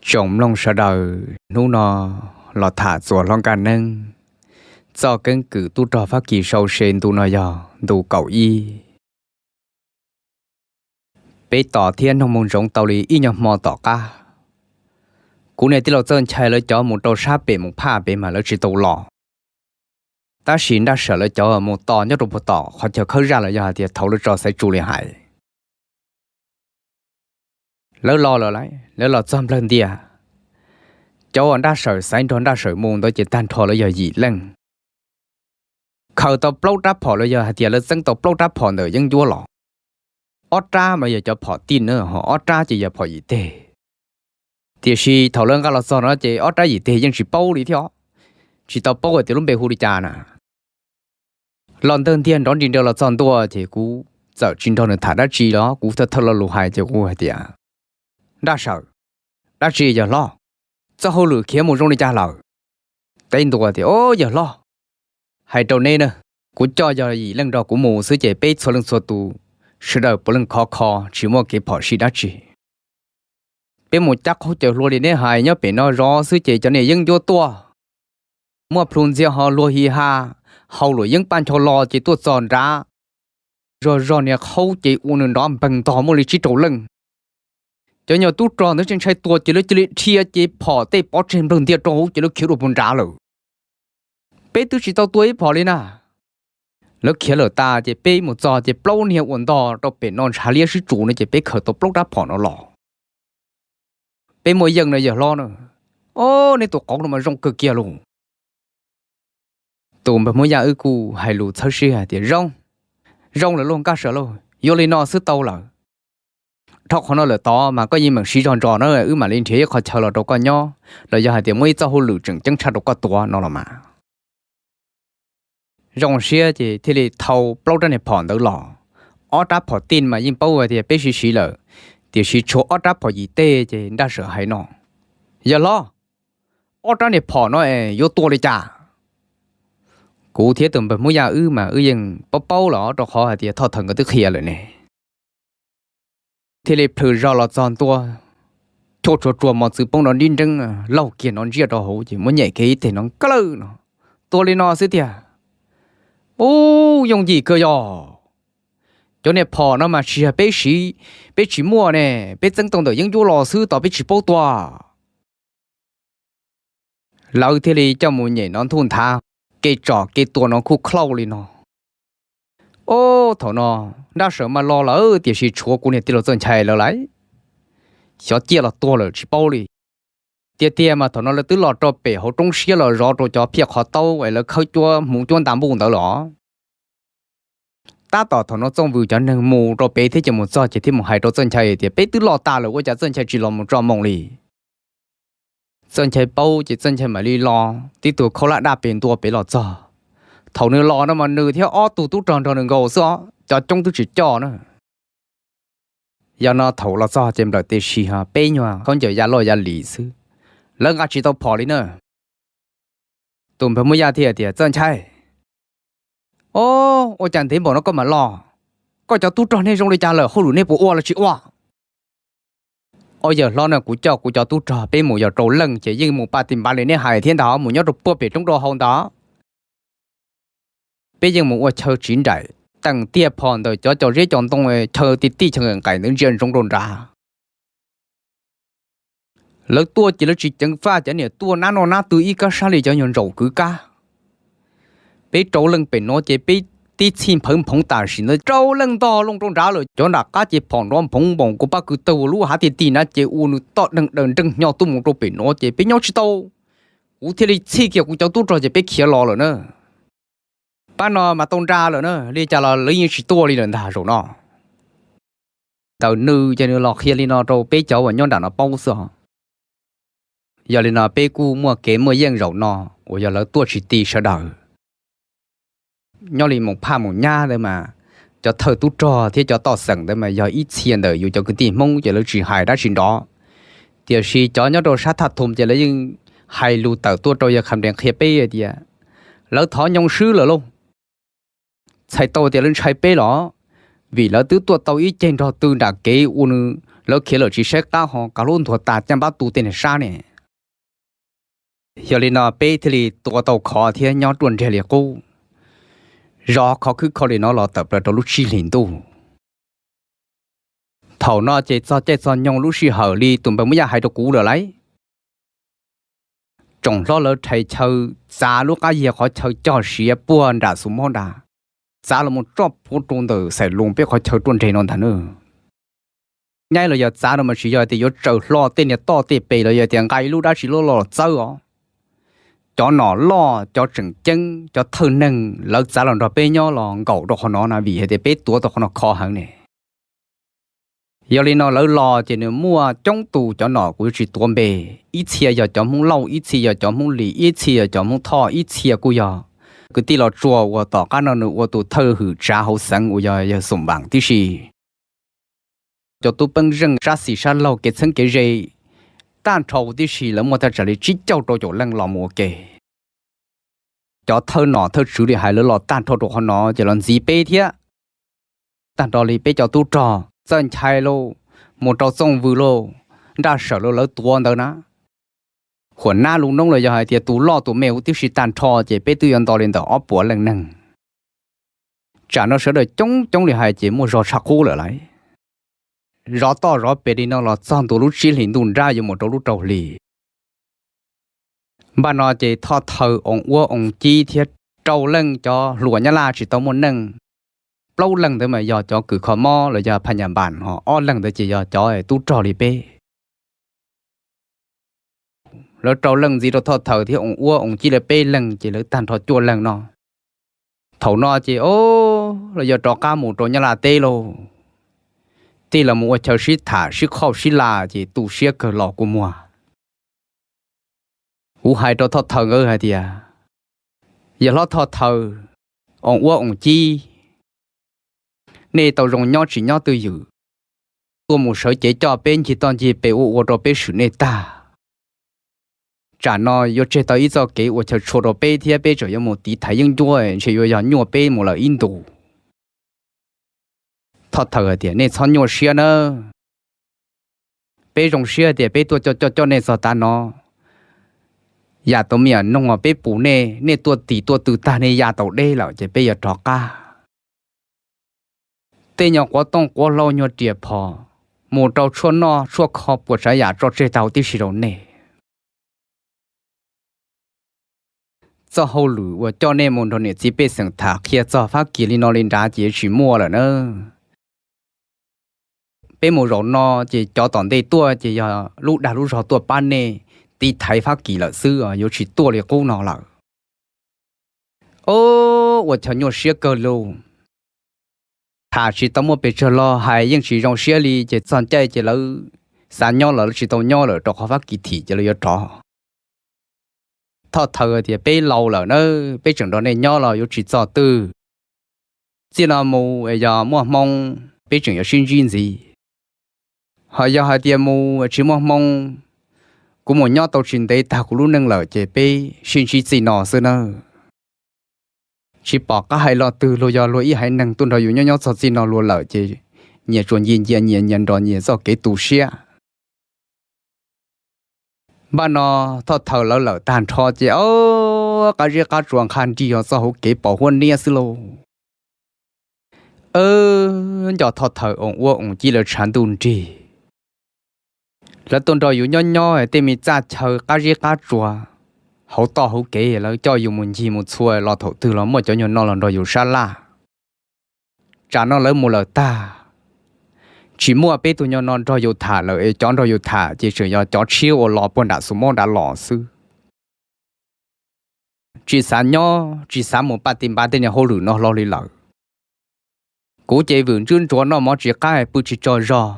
Tsoom mloog sawv daws, hnub no los tham txuas hlob nkaj neeb, txoj keeb kwm tub rog Fab Kis sau se ntu no yog ntu kaum ib. Peb tos thiab noog mus ntsoov tau li ib nyuag hmo tom qab, kuv niam tij laug Txawj Nchai lawv cov mus rau sab pem mus phaj pem mas lawv tsis tau los. Tab sis Nraj Sawm lawv cov mus tos nyob rau puag tom qhov chaw khawb zaj los yog hais tias thaum lawv tso xaiv tsu li hais, lawv los lawm lauj, lawv los txog nplawg ntias. Cov uas Nraj Sawm xaiv nrog Nraj Sawm mus ntawd ces tag nrho lawv yog yim leej. Khaws tau plaub rab phom los yog hais tias lawv txeeb tau plaub rab phom ntawm yeeb ncuab los. Ob rab mas yog cov phom tij na, ho ob rab ces yog phom yim teg. Tiam sis thaum lawv nqa los txog no ces ob rab yim teg yeej tsis paub li thiab, tsis tau paub hais tias lub npe hu li cas na. Los ntawg ntiag nrov nris nraws los txog ntua ces kuv txawm tsis nrog nws tham dab tsi los kuv thawj thawj lo lus hais ces kuv hais tias, Nraj Sawm, dab tsi yawg hlob? Txoj hauj lwm khiav mus zoo li cas lawm? Teb ntua tias, O yawg hlob, hais rau neb na, kuv coj yog yim leej nrog kuv mus xwb ces peb txhua leej txhua tus sawv daws puav leej khov kho tsis muaj kev phom sij dab tsi. Peb mus cab qhaub caws hlua li neb hais nyob pem no zov xwb ces cov niag yeeb ncuab tuaj, muaj plhu ntxiag ho luag hi ha, haus luam yeeb paj ncho los ces tuaj txog nrad, zog zog niag qhaub ces ua nws nrov npeeg ntog muaj li tsib rau leej. Cov nyuag tub rog ntawd tseem ntshai tuag ces lawv cia li dhia ces phom tej pov tseg nplawg ntiag rau hauv ces lawv khiav dua puag nrad lawm. Peb twb tsis tau tua ib phom li na. Lawv khiav lawm tas ces peb mus txog ces plaub niag uas ntog rau pem no ntshav liab sib tsu no ces peb khaws tau plaub rab phom no los. Peb muaj yeej no yawg hlob na. O, neb tus qauv no mas zoo kawg kiag lauj. Tus npawg Hmoob Yaj wb kuj hais lus txhawb siab hais tias, Zoo, zoo lawm lauj Nkaj Sawm lauj, yuav li no xwb tau lawm. Dhau qhov no lawm tod mas koj yeej meem siv zog ntsos na, wb mam li nrhiav ib qho chaw los rau koj nyob, los yog hais tias muaj ib txoj hauj lwm tseem ceeb tshaj rau koj tuav no los mas. Zoo siab ces thiaj li thau plaub rab niag phom ntawd los. Ob rab phom tij mas yeej paub hais tias peb siv siv lawm, tiam sis tshuav ob rab phom yim teg ces Nraj Sawm hais no, Yawg hlob, ob rab niag phom no es yuav tua li cas? Kuv thiab tus npawg Hmoob Yaj wb mas wb yeej paub paub los rau qhov hais tias Thoj Thawm nkawd twb qhia lawm ne. Thiaj li plhws zog los txog ntua, chua tsuag tsuag mos txwv poob nrov nrib nreeb, laug kiag nrov ntsiab rau hauv ces muab nyem kiag ib teg no, Kawg lawm no, tua li no xwb tiag. Ub, yooj yim kawg yog. Cov niag phom no mas tsis yog peb siv, peb tsis muaj ne, peb txeeb tau ntawm yeeb ncuab los xwb tos peb tsis paub tua. Lawv thiaj li coj mus nyem nov ntuj nthav, kev tsom kev tua no kuj khaub li no. Ob, thaum no Nraj Sawm mas los lawm tiam sis tshuav kuv niag tij laug Txawj Nchai lawv lawm, xyov ciaj los tuag lawm tsis paub li. Tiag tiag mas thaum no lawv twb los rau pem hauv roob siab los zov rau cov phiaj qhov taub es lawv khawb cuab hmuv cuab nta npuj ntawd los. Tab tom thaum no Txooj Vws cov neeg mus rau pem thiab ces mus txog ces thiaj mus hais rau Txawj Nchai tias, Peb twb los tas lawm ua cas Txawj Nchai tsis los mus tso moo li? Txawj Nchai paub ces Txawj Nchai mam li los tib tug khaub hlab daj pes ntua pem los txog. Thaum nws los no mas nws thiab ob tug tub rog nrog nws nkaus xwb os, cov coob twb tsis coj na. Yog no thaum los txog ces nplawm tib si ho peb nyuag khaub ncaws ya loj ya lis xwb, lawv nqa tsis tau phom li na. Tus npawg Muaj Yaj thiaj tias, Txawj Nchai, o, ua cas ntev npaum no koj mam los? Koj cov tub rog nej zoo li cas lawm, hauj lwm nej puas ua los tsis ua? O yawg hlob, no kuv coj kuv cov tub rog peb mus yog rau leej ces yeej mus paj ti npav li neb hais thiab ntag, mus nyob rau puag pem roob rau hauv ntag. Peb yeej mus ua chaw tsiv nraim, teem tiaj phom ntawm cov cov zeb cov ntoo, chaw ti tij chaw nqaim ntawd ntsia ntsoov rau nrad. Lawv tuaj ces lawv tsis ceev faj, cov niam tuaj nab noj nab tw ib kab sab li cov nyuag ntsaum kwv kab. Peb rau leej pem no ces peb tib txhij nphawv nphoov tam sim ntawd rau leej ntog loo rau nrad lawm. Cov nram qab ces phom nrov nphoov npaum kuv pab kwv tawg lub hav tiaj ti na ces ua nws toj deeg daws nreeg hnyo tuaj mus rau pem no ces peb nyob tsis tau. Kuv thiaj li txhij kiag kuv cov tub rog ces peb khiav los lawm na. Pab no mas tau nra lawm na, li cas los lawv yeej tsis tuaj li lawm ntag zaum no. Ntawm nws ces nws los qhia li no rau peb cov uas nyob nram no paub xwb os. Yog li no peb kuj muaj kev muaj yeej zaum no uas yog lawv tuaj tsis ti sawv daws. Nyob li mus phaj mus nyab ntawd mas cov thawj tub rog thiab cov toj xeem ntawd mas yog ib txhia ntawm yus cov kwv tij Hmoob ces lawv tsis hais dab tsi nrov. Tiam sis cov nyob rau sab Thaj Thum ces lawv yeej hais lus tawm tuaj rau yawg Kham Nrees qhia peb tias lawv thov nyoo swb lawm lauj. Txhais tau tias lawv ntshai peb los, vim lawv twb tuaj tau ib ceg nrog tw nram kev ua nws Lawv khiav lawm tsis saib qab ho kav hlub ntuag tas caj npab tu tej niag sab ne. Yog li no peb thiaj li tuav tau khov thiab nyob ruaj nreg li qub, zov khov khwb kho li no los tawm plaws rau lub tsib hlis ntuj. Thaum no ces txog caij txog nyoog lub sij hawm li tus npawg Muab Yaj hais rau kuv lawm lauj. Tsoom hlob lawv rhais chaw txav lub qab yias qhov chaw cog siav puag nram xus mob nrad, txav los mus txog puag rau ntawm Xais Loos peb qhov chaw ruaj nreg no ntag na. Nyaib los yog txav no mas tsis yog tias yuav tsaws hlo tej niag toj tej pes los yog tias nqa ib lub dab tsi loj los txawb os. Cov nom loj cov tseem ceeb cov thawj neeg lawv txav los nrog peb nyob los nkaum rau qhov no na vim hais tias peb tuav tau qhov no khov heev ne. Yog li no lawv los ces nws muaj coob tus cov nom kuv yuav tsis tuav npe, ib txhia yog cov Hmoob Lauj, ib txhia yog cov Hmoob Lis, ib txhia yog cov Hmoob Thoj, ib txhia kuj yog kwv tij Los Tsuas uas tom qab no nws ua tus thawj hwm tsav hauv xeev uas yog yawg Xoom Npaas tib si. Cov tub peeb zeej sab xis sab laug kev txheeb kev ze tag nrho huv tib si lawv muaj thaj tsam li tsib caug rau caum leej los mus ua ke. Cov thawj nom thawj tswv li hais lawv los tag nrho rau qhov no ces los ntxiv peb thiab. Tag nrho li peb cov tub rog Txawj Nchai lauj, mus rau Txooj Vws lauj, Nraj Sawm lauj lawv tuav ntawd na. Huam Nab Lus Noob los yog hais tias tus loj tus me huv tib si tag nrho ces peb twb yuav nto li ntawm ob puas leej neeg. Tsam no sawv daws coob coob li hais ces muaj zog tshaj qub lawm lauj. Zov toj zov pes li no los txog ntua lub tsib hlis ntuj nrab yuav mus rau lub rau hlis. Npaj no ces Thoj Thaws, Oos Uab, Oos Cib thiab rau leej cov hluas Nyab Laj tsis tau muaj neej. Plaub leeg ntawd mas yog cov kws kho mob los yog phas nyas npas, ho ob leeg ntawd ces yog cov tub rog li peb. Lawv rau leej ntxiv rau Thoj Thaws thiab Oos Uab, Oos Cib lawv peb leeg ces lawv tag nrho cuaj leeg no. Thaum no ces o, lawv yuav rov qab mus rau Nyab Laj teb lauj. Tig los mus ua chaw sib tham sib qhauj sib las ces tu siab kawg los kua muag. Kuv hais rau Thoj Thaws nkawd hais tias, yawg hlob Thoj Thaws, Oos Uab, Oos Cib, nej tau zoo nyob tsis nyob twj ywm, tuaj mus sawv cev coj peb ncig toj ncig pes ua ua rau peb swm nej tag. Tsam no yuav tseg tau ib txoj kev ua chaw tshua rau peb thiab peb tseem yuav mus tiv thaiv yeeb ncuab ntshe yuav yog nyuaj peb mus lawm ib ntus. Thoj Thaws hais tias nej txhob nyuaj siab nawb. Peb zoo siab tias peb tuaj coj coj coj nej txog tav no. Yam tau me nyuam noog uas peb pus nej, nej tuaj tim tuaj tw tag nej ya tau deb lawm ces peb yuav rov qab. Tej nyuag quav tooj quav hlau nyuag riam phom, mus rau tshuaj noj tshuaj kho puas tsav yam tso tseg tau tib si rau nej. Txoj hauj lwm uas coj nej mus nrog niam txiv pej xeem tham qhia txog Fab Kis li no li nrad ces yuav tsis muaj lawm na. Peb mus zaum no ces cov tom ntej tuaj ces yog lub dag lub zog tuaj pab nej tiv thaiv Fab Kis lawm xwb, yuav tsis tuaj li qub no lawm. O, ua chaw nyuaj siab kawg lauj. Tham tsis tau muaj pes tsawg los hais yeej tsis zoo siab li ces txog caij ces lawv xav nyob los lawv tsis tau nyob lawm rau qhov Fab Kis thim ces lawv yuav rov. Thoj Thaws tias peb laus lawm na, peb tseem nrog nej nyob los yuav tsis txog twg. Txij no mus yog muaj hmoo peb tseem yuav sib ntsib ntxiv. Ho yog hais tias mus tsis muaj hmoo, kuv mus nyob tau tsis ntev tag kuv lub neej lawm ces peb sib ntsib txij no xwb nawb. Tsis pom qab hais lo twg, luag yog luag ib haiv neeg tuaj nrog yus nyob nyob txog txij no luag lawm ces nyias tsuas nyias nyias nyias nrog nyias txoj kev tu siab. Npaj no Thoj Thaws lawv lawm tag nrho ces o, qab zeb qab tsua nqha nrig os, txoj hauv kev pos huab niab xwb lauj. Nco Thoj Thaws Oos Uab Oos Cib lawv tshav ntuj nrig. Lawv tuaj nrog yus nyob nyob tej me txaj chaw qab zeb qab tsua, hauv toj hauv kev lawv coj yus mus ncig mus txhua los thaum twg los muaj cov nyuag no los nrog yus sab laj. Tsam no lawv mus lawm tag, tsis muaj peb tug nyuag no nrog yus tham lawm es cov nrog yus tham ces tseem yog cov tshiab uas los puag nram xus mob nrad los xwb. Tsis xav nyob tsis xav mus paj ti npav tej niag hauj lwm no hlo li lawm. Kuv ces vwm ntswb ntsuav noj mov tsis qab pw tsis tsaug zog.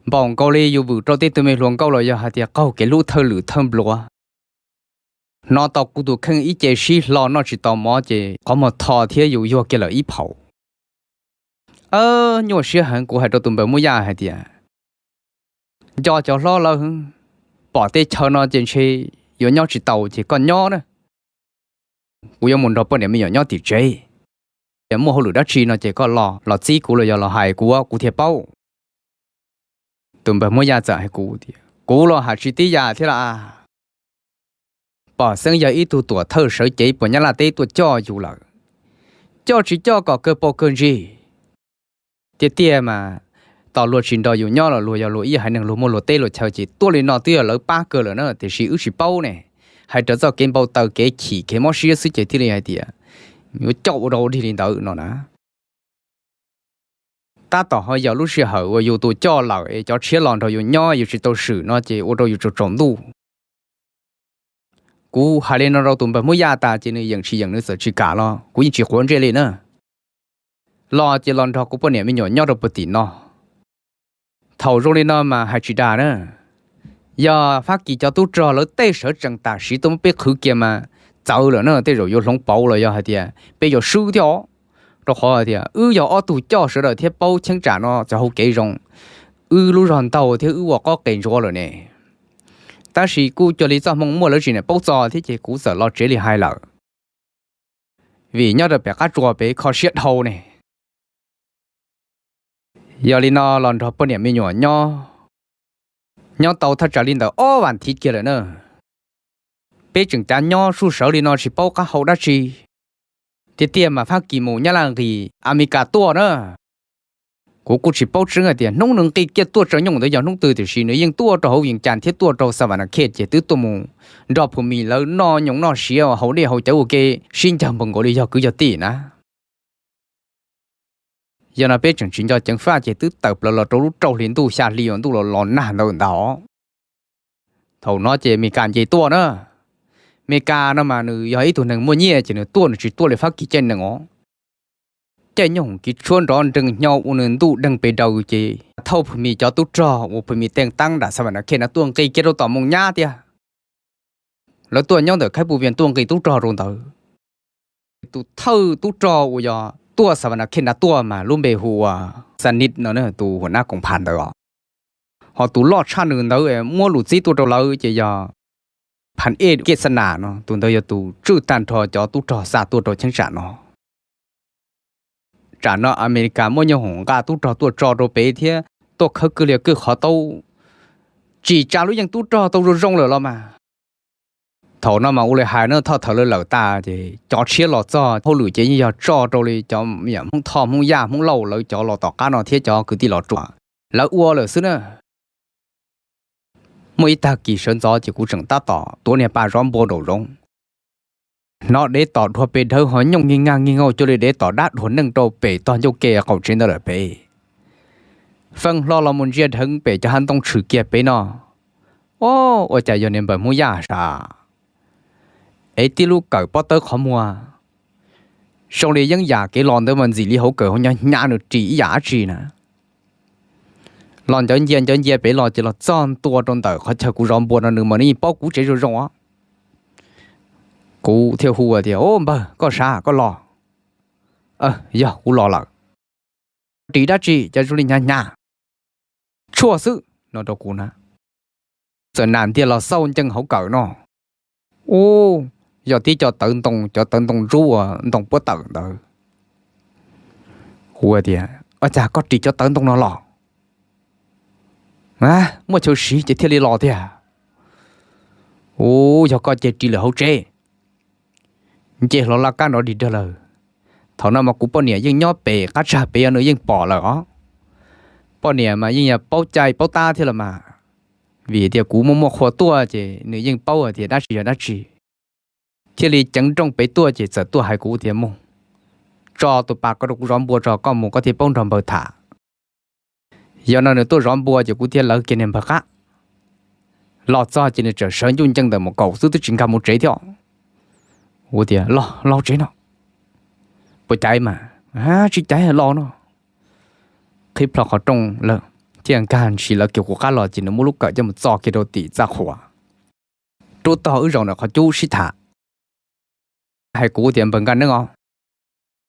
Npaum nkaus li yus vwm rau tej tug me hluas nkauj los yog hais tias qaug kev hlub thawj lwm thawj npluav. Hnov tau kuv tus kheej ib ce sib hlo noj tsis tau mov ces qhov muag tho thiab yus yuag kiag lawm ib phaum. Nyuaj siab heev, kuv hais rau tus npawg Muab Yaj hais tias, nco cov hlob lawv, pom tej chaw no ces ntshe yuav nyob tsis tau ces koj nyob na. Kuv yuav mus nrog poj niam me nyuam nyob tim tsev. Yog muaj hauj lwm dab tsi no ces koj los los txib kuv los yog los hais kuv, kuv thiaj paub. Tus npawg Hmoob Yaj txawm hais kuv tias, kuv los hais tsis tib yam thiab las. Pom xeeb yog ib tug tuam thawj sawv cev puag Nyab Laj teb tuaj coj yus lawm, coj tsis coj kom kawg paus kawg ntsis. Tiag tiag mas, tos luag tsis nrog yus nyob los luag yog luag ib haiv neeg luag muaj luag teb luag chaw ces tuaj li no twb yog lawv pab kawg lawm na, tiam sis wb tsis paub ne. Hais raws txoj kev npau taws kev chim kev mob siab xwb ces thiaj li hais tias yuav coj ua rau dig li ntawd no na. Tab tom ho yog lub sij hawm uas yus tus coj lawm es cov tshiab los nrog yus nyob yus tsis tau swm no ces ua rau yus tsaus tsaus ntuj. Kuv hais li no rau tus npawg Hmoob Yaj tas ces nws yeem tsis yeem nws txawm tsis kam los kuv yeej tsis quav ntsej li na. Los ces los nrog kuv poj niam me nyuam nyob rau puag tim no. Thaum zoo li no mas hais tsis dag na, yog Fab Kis cov tub rog lawv tej sawv tsees tam sim tuaj muab peb qhwv kiag mas txawv lawm na, tej zaum yuav hloov pauv los yog hais tias peb yuav swb thiab os. Rau qhov hais tias wb yog ob tug coj sawv daws thiab paub cheeb tsam no txoj hau kev zoo, wb lub zog ntaug thiab wb ua qob qes ntsuav lawm ne. Tab sis kuj cuag li txoj hmoo muaj lawv tsis niam paub txog thiab ces kuv txawm los tsev li hais lawm, vim nyob rau pem qab tsuas pem kho siab dhau ne. Yog li no los nrog poj niam me nyuam nyob, nyob tau thaj tsam li ntawm ob vas thiv kiag lawm na. Peb tseem cav nyob suj sawv li no tsis paub qab hau dab tsi. Tiag tiag mas Fab Kis mus Nyab Laj nqis Amelikas tuaj na. Kuv kuj tsis paub tseeb hais tias hnub nws nqis kiag tuaj tsaus nyoog ntawd yog hnub twg, tiam sis nws yeej tuaj rau hauv Vias Cas thiab tuaj rau Xas Vas Nas Khej ces twb tuaj mus nrog Phum Mis lawv noj nyoos noj siav haus dej haus cawv ua ke sib ncaws npaws nkaus li yog kwv yog tij na. Yog no peb tseem tsis nco ceev faj ces twb tawm plaws los rau lub rau hli ntuj xya hli uas ntuj los los nag ntawd ntag. Thaum no ces Amelikas nce tuaj na. Amelikas no mas nws yog ib tug neeg muaj nyiaj ces nws tuaj nws tsis tuaj li Fab Kis caij nees os. Caij nyob hoom kiv tshuab nrov nreeg hnyo ua nws ntuj deeg pes daws ces thauj Phum Mis cov tub rog uas Phum Mis teej taab nram Xas Vas Nas Khej na tuaj nqis kiag rau tom Moos Nyab tiag. Lawv tuaj nyob ntawm Khaib Pus Vias tuaj nqis tub rog rau ntawd. Tus thawj tub rog uas yog tuaj Xas Vas Nas Khej na tuaj mas lub npe hu ua Xa Nij no, tus huam nab koom phas ntawd os. Ho tus loj tshaj nws ntawd muab lus txib tuaj rau lawv ces yog Phas Ej Kiej Xa Nas no, tus ntawd yog tus tswj tag nrho cov tub rog xa tuaj rau cheeb tsam no. Tsam no Amelikas muab nyob hoom nqa tub rog tuaj tso rau pem thiab tuaj khawb kwj lias kwj qhov taub, tsim tsa lub yeej tub rog tau zoo zoo lawm los mas. Thaum no mas ua li hais no thoj thawm lawv lawm tas ces cov tshiab los txog hauj lwm ces yeej yog tso rau li cov Hmoob Thoj Hmoob Yaj Hmoob Lauj lawv cov los tom qab no thiab cov kwv tij los ruam lawv ua lawm xwb na. Muaj ib tag kis sawv ntxov ces kuv tseem tab tom tuav niag pa zov npua nraum zoov, hnov dev tom dhuav pes dhawv ho nyooj nij naj nij nkaug cuag li dev tom dab dhuav neej rau pem tog ncauj ke qaum tsev ntawd lawm pem. Feej hlo los mus ntsia dheev pem cov hav ntoo tshwm kiag pem no. O, ua cas yog niag npawg Hmoob Yaj sav, es tib lub kawm pob tawb qhov muag, zoo li yeeb yam kev los ntawd mas ntxim li hauv kawm hauv hnyav hnyav nws ris ib yam dab tsi na. Los ncawv ncia ncawv ncia pem los ces los txog ntua rau ntawm qhov chaw kuv zov npua no, nws mas nws yeej paub kuv tsev zoo zoo os. Kuv thiaj hu tias, O npawg, koj sav koj los? Yog kuv los lawm. Ris dab tsi cas zoo li hnyav hnyav? Tshuaj xwb no rau kuv na. Txawm nam ntiag los xauj ncees hauv kawm no. U, yog tib co tawv ntoo, cov tawv ntoo ntsub uas ntoo puab tawm ntawd. Kuv tias, Ua cas koj ris cov tawv ntoo no los? Muaj chaw siv ces thiaj li los tiag. U, yog koj ces ris lawm hauv tsev. Nce hlo laj kab nrov dig dag lawm. Thaum no mas kuv poj niam yeej nyob pem qab tsag pem, nws yeej pom lawm os. Poj niam mas yeej yog paub cai paub tab thiab los mas, vim tias kuv muaj muaj qhua tuaj ces nws yeej paub hais tias dab tsi yog dab tsi. Thiaj li ceev nrooj pem tuaj ces txawm tuaj hais kuv tias, Mus, tso tus pas ko rau kuv zov npua tso, koj mus koj thiaj paub nrog npawg tham. Yog no nws tuaj zov npua ces kuv thiaj lawv kiag niag npawg qab. Los txog ces nws tseem sawv ncuj ncees ntawm mus kaum xwb twb tsis nkag mus tsev thiab. Kuv tias, Los, los tsev no. Puas caiv mas? Tsis caiv, los no. Qhib plho qhov rooj lawm thiaj nkag ntshis lawv kiag kuv qab los ces nws muab lub kawm coj mus txo kiag rau tim txaj qhua, rub tog wb zaum ntawm qhov cub sib tham. Hais kuv tias, Npawg Nkaj Neeb os,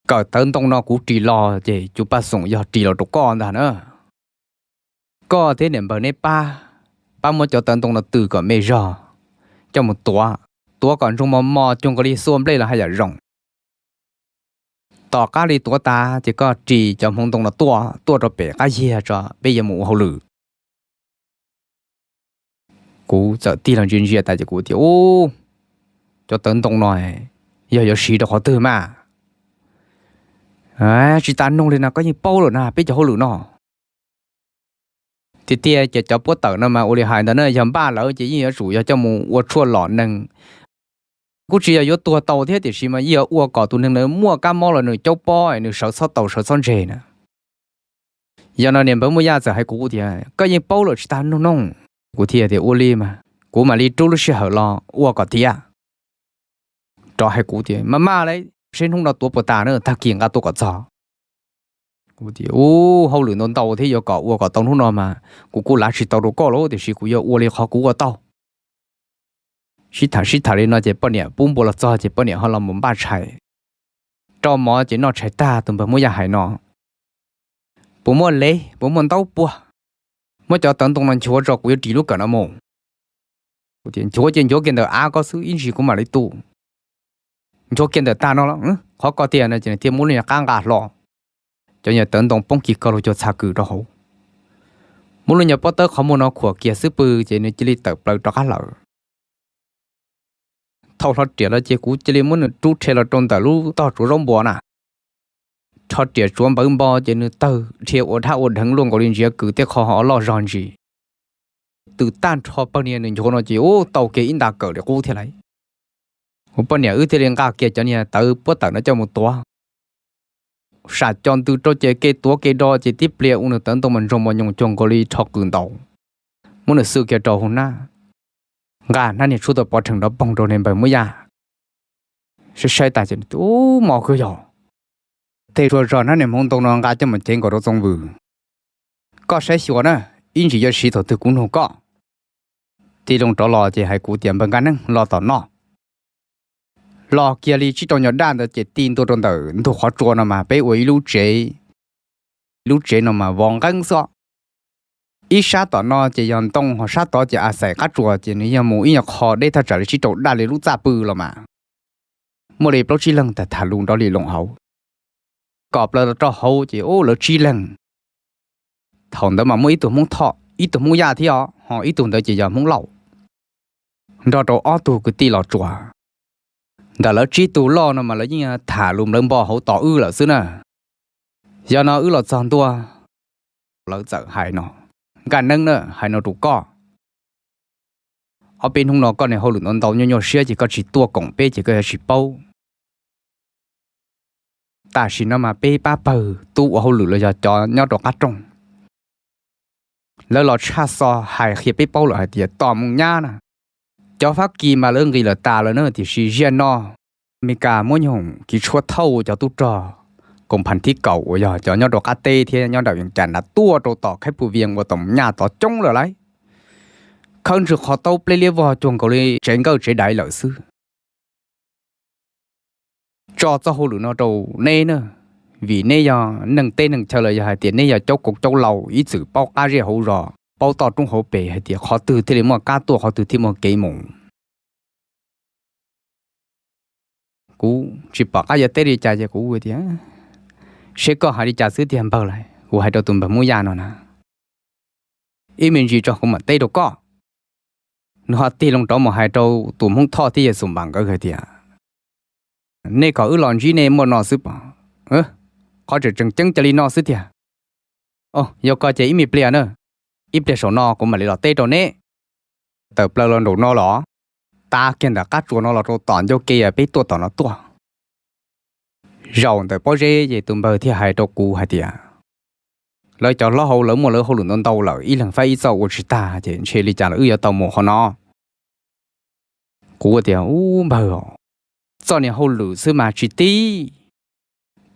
kawm tawv ntoo no kuv ris los ces cov paj xoom yog ris los rau koj ntag na. Koj thiab niam npawg neb pab, pab muab cov tawv ntoo no tws kom me zog, coj mus tuav, tuav kom ntsoog mos mos cuag nkaus li xua nplej los haj yam zoo. Tom qab li tuav tas ces koj ris cov hmoov ntoo no tuaj, tuaj rau pem qab yiag tso, peb yuav mus ua hauj lwm. Kuv txawm tig los ntsia ntsia tas ces kuv tias, Ub, cov tawv ntoo no yog yuav siv rau qhov twg mas? Tsis tas nug li no, koj yeej paub lawm na peb cov hauj lwm no. Tiag tiag ces cov puab tawm no mas ua li hais ntawd na, yog npaj lawm ces yeej yuav tsum yog coj mus ua tshuaj lom neeg. Kuj tsis yog yuav tuag tau thiab tiam sis mas yeej yuav ua kom tus neeg ntawd muaj kab mob los nws caub pob nws sawv txhob tau sawv txhob ntseg na. Yog no niag npawg Muaj Yaj txawm hais kuv tias, Koj yeej paub lawm tsis tas nug noog. Kuv thiaj tias, Ua li mas kuv mam li rub lub sij hawm los ua kom tiav. Rov hais kuv tias, Maj maj li, seb hnub no tuav puas tas na, tag kis nqa tuaj kom txog. Kuv tias, Ub, hauj lwm ntau ntau thiab yuav kom ua kom tau hnub no mas kuv kuj lav tsis tau rau koj lauj, tiam sis kuv yuav ua li qhov kuv ua tau. Sib tham sib tham li no ces poj niam pub npua los txog ces poj niam ho los mus npaj tshais rau mov ces noj tshais tag tus npawg Muaj Yaj hais no, Puas muaj lev, puas muaj ntaub puag, muab cov tawv ntoo no nchuav tso kuv yuav ris lub kawm no mus. Kuv tias, Nchuav ces nchuav kiag ntawm av ko xwb, ib ntsis kuv mam li tu. Nchuav kiag ntawm tag no los qhov ko tiag no ces nws thiaj muab lub nyuag qab nqa hlo. Cov nyuag tawv ntoo poob kis kaug lug cuag txha kws rau hauv. Muab lub nyuag pob tawb qhov muag no khuam kiag xwb pw ces nws cia li tawm plaws rov qab lawm. Thaum hlo riam los ces kuv cia li muab nws rub rhe los rau ntawm lub tog tsuav zaub npua na. Rho riam tsuav npawv npo ces nws tawg dhia ua dhab ua dheev luaj nkaus li ntsiav kws tej qho ho loj zog ntsis. Twb tag nrho pawg niag nws nchuav no ces ub tau kiag ib nta kawm li qub thiab lauj. Kuv poj niam wb thiaj li nqa kiag cov niag tawv puab tawm no coj mus tuav. Sam co ntws rau ces kev tuav kev do ces tib pliag ua nws tawv ntoo mas ntsoog mos nyoos cuag nkaus li rho qws ntaus. Muab nws xwb kiag rau hauv hnab, nqa hnab niag tshuaj tuaj pov rhees nrov poog rau niag npawg Muab Yaj. Saib saib tas ces, Ub, mos kawg yog. Tej tsuag zog hnab niag hmoov ntoo no nqa coj mus cev nkaus rau Txoov Vwm. Koj saib xyuas na, ib ntsis yuav siv thaum twg kuv nug koj. Tig loo rov los ces hais kuv tias, Npawg Nkaj Neeb, los tom no. Los kiag li tsib rau nyuag daj ntawd ces ti ntua rau ntawm ntug qhov tsua no mas peb ua ib lub tsev. Lub tsev no mas vov nqeeb xwb. Ib sab tom no ces yog ntoo, ho sab tod ces a xais qab tsua ces nws yog mus ib nyuag qho deb thaj tsam li tsib rau daj li lub txaj pw los mas. Muaj li plaub tsib leeg tham tham lus nrov li loos hauv. Kom plaws los rau hauv ces ub lawv tsib leeg. Thaum ntawd mas muaj ib tug Hmoob Thoj, ib tug Hmoob Yaj thiab os, ho ib tug ntawd ces yog Hmoob Lauj, nrog rau ob tug kwv tij Los Tsuas. Ntawm lawv tsib tug loj no mas lawv yeej tham lus nplawv npo hauv tos wb lawm xwb na. Yog no wb los txog ntua, lawv txawm hais no, Nkaj Neeb na, hais no rau koj, ob peb hnub no koj niag hauj lwm ntau ntau nyuaj nyuaj siab ces koj tsis tuaj koom peb ces koj yuav tsis paub. Tam sim no mas peb pab pawg tub ua hauj lwm los yog cov nyob rau qab rooj, lawv los tshaj xo hais qhia peb paub lawm hais tias tos mus nyab na. Cov Fab Kis mas lawv nqis lawm tas lawm na, tiam sis ziag no Amelikas muab nyuj hoom kiv tshuab thauj cov tub rog koom phav thib kaum uas yog cov nyob rau qab teb thiab nyob nram Vees Cas nrad tuaj rau tom Khab Pus Vias uas tom nyaj tod coob lawm lauj. Khawb ntswg qhov taub pleb liab vog cuag nkaus li tsev nkawj tsev daiv lawm xwb. Tso txoj hauj lwm no rau neb na, vim neb yog neeg teb neeg chaw los yog hais tias neb yog caub kaum caub laus ib txwm paub qab zej hauv zos, paub toj roob hauv pes hais tias qhov twg thiaj li muaj kab tuaj, qhov twg thiaj muaj kev mus. Kuv tsis pom qab yuav teb li cas ces kuv tias, Seb koj hais li cas xwb tiag npawg lauj, kuv hais rau tus npawg Hmoob Yaj no na. Ib me ntsis tso kuv mam teb rau koj. Nws ho tig loo rov mus hais rau tus Hmoob Thoj thiab yawg Xum Npas nkawd hais tias, Nej kom wb los ntsib nej muaj no xwb pob? Qhov tseem tseem ceeb cia li no xwb tiag. Yog ko ces ib me pliag na, ib pliag saum no kuv mam li los teb rau neb. Tawm plaws los nraum no los, tav kiag ntawm qab tsua no los rau tom ncauj ke peb tuaj tom no tuaj. Zaum ntawm pob zeb ces tus npawg thiaj hais rau kuv hais tias, Lawv cov hlob hauv lawv muaj lawv hauj lwm ntau ntau lawm, ib leeg faib ib txoj ua tsis tag ces ntshe li cas los wb yuav tau mus qhov no. Kuv tias, Ub npawg, txoj niag hauj lwm xwb mas tsis tib,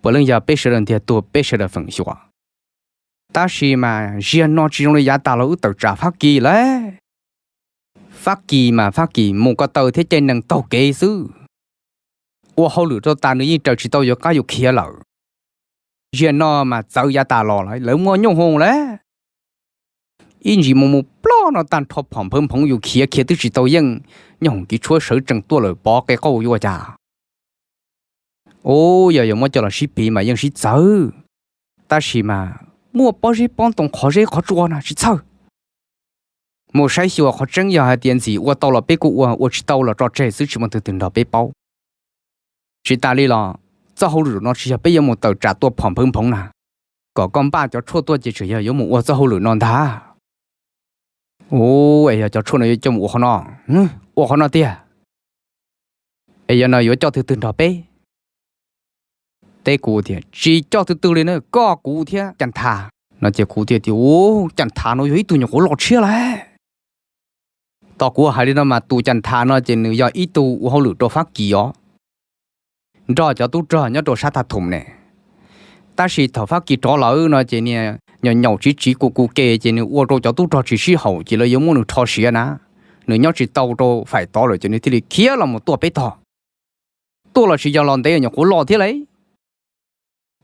puav leej yog peb sawv daws ntiag tug peb sawv daws feem xyuam. Tab sis mas ziag no tsis zoo li yav tas los wb tawm tsam Fab Kis lawm. Fab Kis mas Fab Kis mus ko taw thiab caij nees taug kev xwb. Ua hauj lwm rau tas nws yeej raws tsis tau yuav qab yuav khiav lawm. Ziag no mas txawv yav tas los lawm, lawv muaj nyuj hoom lawm. Ib ntsis mus mus ploj no tag nrho phom nphawv nphoov yus khiav khiav twb tsis tau yeej, nyuj hoom kiv tshuab sawv tsees tuaj lawm pov qe qauj yuav cas. Ub, yog yuav muab coj los sib piv mas yeej sib txawv, tab sis mas muaj pob zeb pob ntoo qhov zeb qhov tsua na tsis txhawj. mus saib xyuas qhov tseeb, yog hais tias ntxim ua tau los peb kuj ua, ua tsis tau los tso tseg xwb, tsis muaj leej twg nrog peb paub. Tsis tas li los txoj hauj lwm no tsis yog peb yuav mus tawm tsam tua phom nphwv nphoov na. Kom koj npaj cov tshuaj tuaj ces tseem yog yuav mus ua txoj hauj lwm no ntag. Ua, es yog cov tshuaj no yuav coj mus ua qhov no, ua qhov no tiag, es yog no yuav coj twg twg nrog peb? Teb kuv tias tsis coj twg twg li na, koj kuv thiab Cas Nthas no. Ces kuv thiaj tias, Ua, Cas Nthas no yog ib tug nyuam qhuav loj tshiab lawm. Tos kuv hais li no mas tus Cas Nthas no ces nws yog ib tug ua hauj lwm rau Fab Kis os, nrog cov tub rog nyob rau sab Thaj Thoom ne. Tab sis thaum Fab Kis rov lawm no ces niag nyaum nyaum tsiv tsiv kuv kuv ke ces nws ua rau cov tub rog tsis sib haum ces lawv yuav muab nws rho siav na. Nws nyob tsis tau rau faim tod lawm ces nws thiaj li khiav los mus tuaj peb tog. Tuaj los tsis yog los ntev, nyuam qhuav loj thiab lauj.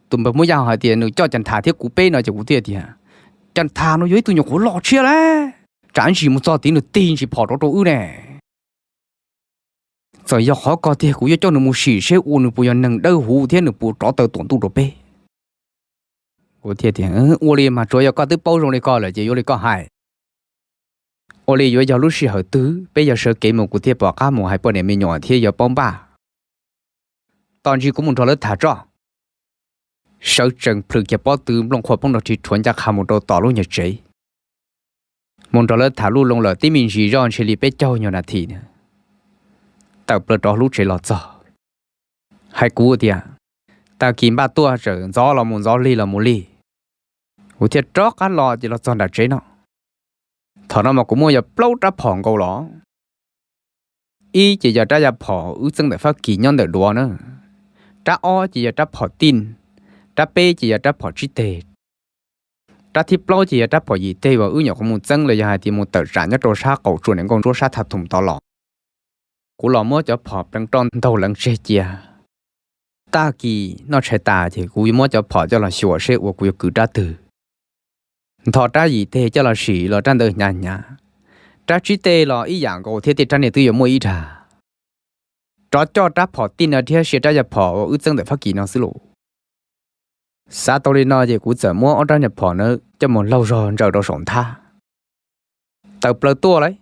Tus npawg Muab Yaj hais tias nws coj Cas Nthas thiab kuv peb no ces kuv thiaj tias, Cas Nthas no yog ib tug nyuam qhuav loj tshiab lawm, tsam ntsis mus txog tid nws tig ntsis phom rov rau wb ne. Txawm yog qhov ko tiag kuv yuav coj nws mus sim seb ua nws puas yog neeg dawb huv thiab nws puas rov taw tuam ntuj rau peb. Kuv thiaj tias, Ua li mas tsuav yog koj twb paub zoo li ko lawm ces yuav li koj hais. Ua li yuav yog lub sij hawm twg peb yog sawv kev mus kuv thiaj pom qab mus hais poj niam me nyuam thiab yog paub npaj. Tos ntsis kuv mus nrog lawv tham tso. Sawv tsees plhws kiag pob tw nplooj qhuav poob nrog ri rhuav ncaj qha mus rau tom lub nyuag tsev, mus nrog lawv tham lub loo lawm tib me ntsis zoj ntshe li peb caug nyuag nas this na, tawm plaws rov lub tsev los txog. Hais kuv tias, Tag kis npaj tuaj tseem ntxov los mus ntxov lig los mus lig. Kuv thiaj rov qab los ces los txog nram tsev no. Thaum no mas kuv muaj yog plaub rab phom nkaus los. Ib ces yog rab yaj phom wb txeeb ntawm Fab Kis nyob ntawm duav na. Rab ob ces yog rab phom tij. Rab peb ces yog rab phom tsib teg. Rab thib plaub ces yog rab phom yim teg uas wb nyuam qhuav mus txeeb los yog hais tias mus tawm tsam nyob rau sab qaum tsuas niam nkauj ntsuab sab Thaj Thoom tod los. Kuv los muab cov phom pleev roj ntaug leev tseg cia. Tag kis noj tshais tas ces kuv muab cov phom coj los xyuas seb uas kuv yuav kwv rab twg. Ntho rab yim teg coj los sim los rab ntawd hnyav hnyav. Rab tsib teg los ib yam nkaus thiab, tej rab niag twb yuav muaj ib dag. Rov coj rab phom tij no thiab sia rab yaj phom uas wb txeeb ntawm Fab Kis no xwb lauj. Xav tau li no ces kuv txawm muab ob rab niag phom na coj mus laug zog ntsaws rau saum nthab. Tawm plaws tuaj lauj.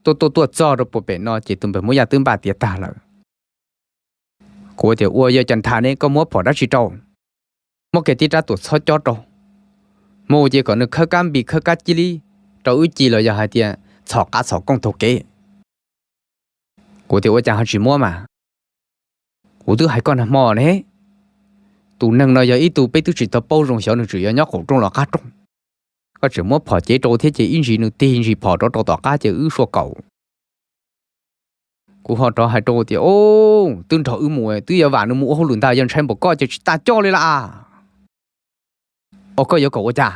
Tuaj tuaj tuaj txog rau puag pem no ces tus npawg Muab Yaj twb npaj tiav tag lawm. Kuv tias, Ua yawg Cas Nthas ne, koj muab phom dab tsi rau? Muab kiag tib rab tuam txhob cob rau. Mus ces kom nws khawb kab npis khawb kab cib lib rau wb ci los yog hais tias txhom qav txhom kooj taug kev. Kuv tias, Ua cas ho tsis muab mas? Kuv twb hais koj nag hmo ne, tus neeg no yog ib tug peb twb tsis tau paub zoo xyov nws tseem yuav nyob qaum rooj los qab rooj. Koj tseem muab phom cev rau thiab ces ib ntsis nws tig ntsis phom rov rau tom qab ces wb sua kaum. Kuv ho rov hais rau tias, Au, twb nrog wb mus twb yuav vam nws mus ua hauj lwm ntag, yog ntshai npaum koj ces tsis tas coj li las. Ua koj yuav kom ua cas?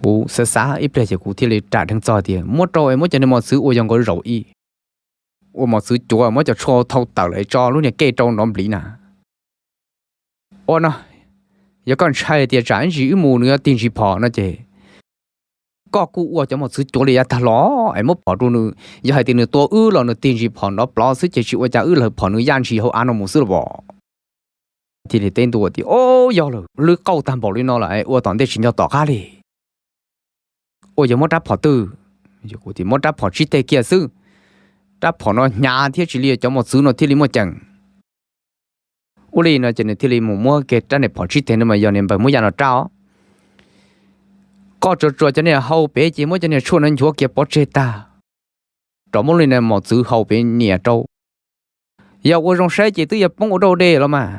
Kuv xav xav ib pliag ces kuv thiaj li ram dheev txog tias, Muab rau es muab cov niag mos txwv ua yog nkaus zaum ib, ua mos txwv cuav muab cov tshuaj thau tawm lawm tso lub niag kej rau nrov npliv na. Ua no, yog koj ntshai tias tsam ib ntsis wb mus nws yuav tig ntsis phom no ces koj kuj ua cov mos txwv cuav li yav tag los es muab phom rau nws, yog hais tias nws tua wb los nws tig ntsis phom nrov plov xwb ces tsis ua cas, wb lawv phom nws yaj ntsis hauv av no mus xwb los as. Thiaj li teb ntua tias, Au, yog lawm, lwb qauj tag npaum li no lawm es ua tom ntej tsis nco tom qab li. Ua yog muab rab phom twg? Muab rab phom tsib teg kiag xwb. Rab phom no hnyav thiab tsis li cov mos txwv no thiaj li muaj ceem. Ua li no ces nws thiaj li mus muab kiag rab niag phom tsib teg no mas yog niag npawg Muab Yaj no rab os. Koj tsuas tsuas cov niag hau pem ces muab cov niag tshuaj no nchuav kiag pov tseg tag, rov muab lub niag mos txwv hau pem nias rau. Yog ua zoo saib ces twb yuav poob ua dau dej los mas.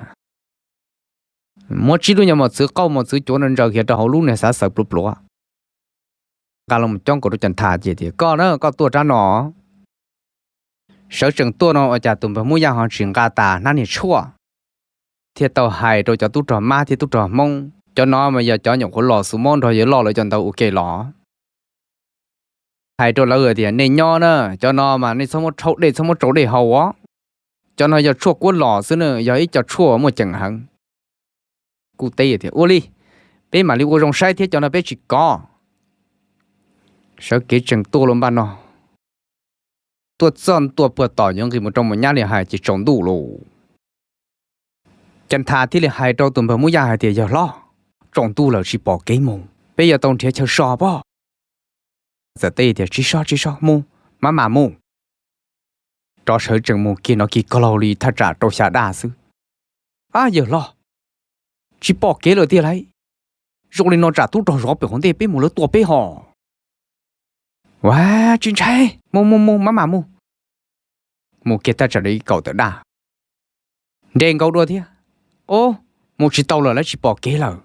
Muab tsib lub nyuag mos txwv qauj mos txwv cuav no ntsaws kiag rau hauv lub niag xav xaws pluav pluav. Nqa los coob nkaus rau Cas Nthas ces tias, Koj na, koj tuaj rab no. Sawv tsees tuaj no ua cas tus npawg Muab Yaj ho tsis nqa tas hnab niag tshuaj, thiaj tau hais rau cov tub rog mab thiab tub rog hmoob, cov no mas yog cov nyuam qhuav los xus mob nrog yawg loj lawv cov ntawd ua ke los. Hais rau lawv tias, Nej nyob na, cov no mas nej txhob muab rhaub dej txhob muab tsau dej haus os. Cov no yog tshuaj kuab los xwb na, yog ib co tshuaj muaj ceem heev. Kuj teb tias, Ua li, peb mam li ua zoo saib thiab, cov no peb tsis kov. Sawv kev tsees tuaj los npaj no, tuaj txog ntua puag tom yuav nqis mus rau Mus Nyab li hais ces tsaus ntuj lauj. Cas Nthas thiaj li hais rau tus npawg Muab Yaj hais tias, Yawg hlob, tsaus ntuj lawm tsis pom kev mus, peb yuav tau nrhiav chaw so pob. Txawm teb tias, Tsis so, tsis so, mus, maj mam mus. Rov sawv tsees mus kiag no kiag kog laug li thaj tsam rau xya daj xwb. Ab, yawg hlob, tsis pom kev lawm tiag lauj. Zoo li no tsam tub rog zov pem hauv ntej peb mus lawv tua peb hos. Ua, tsis ntshai, mus mus mus, maj mam mus. Mus kiag thaj tsam li kaum tawm daj, nres nkaus dua thiab. Ob, mus tsis tau lawm, lawv tsis pom kev lawm.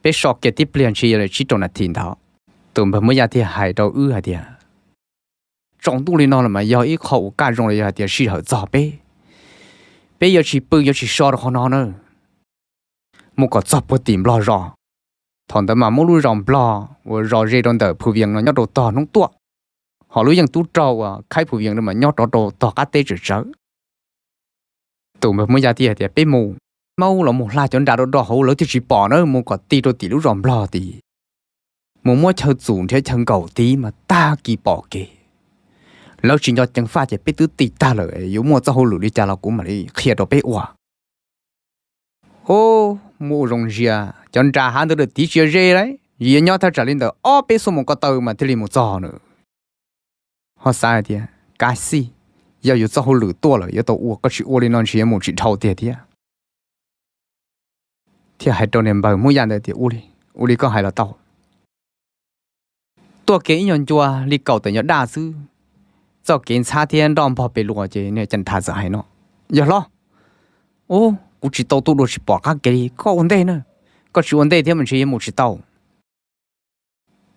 Peb so kiag tib pliag ntshis yog li tsib rau nas this ntawd, tus npawg Muab Yaj thiaj hais rau wb hais tias, Tsaus ntuj li no los mas yog ib qho uas kaj zoo li yog hais tias sij hawm txog peb, peb yuav tsis pw yuav tsis so rau qhov no na. Mus kom txog puag tim Nplog zos. Thaum ntawd mas muab lub zos Nplog uas zos ze rau ntawm Phu Vias no nyob rau tog hnub tuaj, ho lub yeej tub rog uas khaib Phu Vias no mas nyob rov rau tog qab teb tsawv tsawv. Tus npawg Muab Yaj thiaj hais tias, Peb mus, maub los mus hla cov nra rau do hauv lawv thiaj tsis pom na, mus kom ti rau tim lub zos Nplog tid. Mus muab chaw txum nrhiav chaw nkaum tid mas tag kis pom kev. Lawv tsis nco ceev faj ces peb twb ti tag lawm, yuav muaj txoj hauj lwm li cas los kuv mam li qhia rau peb ua. Ob, muab ua zoo ntsia, cov nra hav ntawd lawm tid tsis yog ze lauj, yuav nyob thaj tsam li ntawm ob peb xuab moos ko taw mas thiaj li mus txog na. Ho xav hais tias, Kav xij, yog yus txoj hauj lwm tuaj lawm yuav tau ua, koj tsis ua li no ntshe yuav mus tsis dhau tiag thiab. Thiaj hais rau niag npawg Muab Yaj ntawd tias, Ua li, ua li koj hais los tau. Tuaj kiag ib nyuag ncua li kaum tawm nyuag daj xwb, txoj kev ntxhab thiab nroj npog pes luas ces niag Cam Thas txawm hais no, Yawg hlob, ub, kuv tsis tau tuaj dua tsis pom qab kev li, koj ua ntej na. Koj tsis ua ntej thiab mas ntshe yuav mus tsis tau.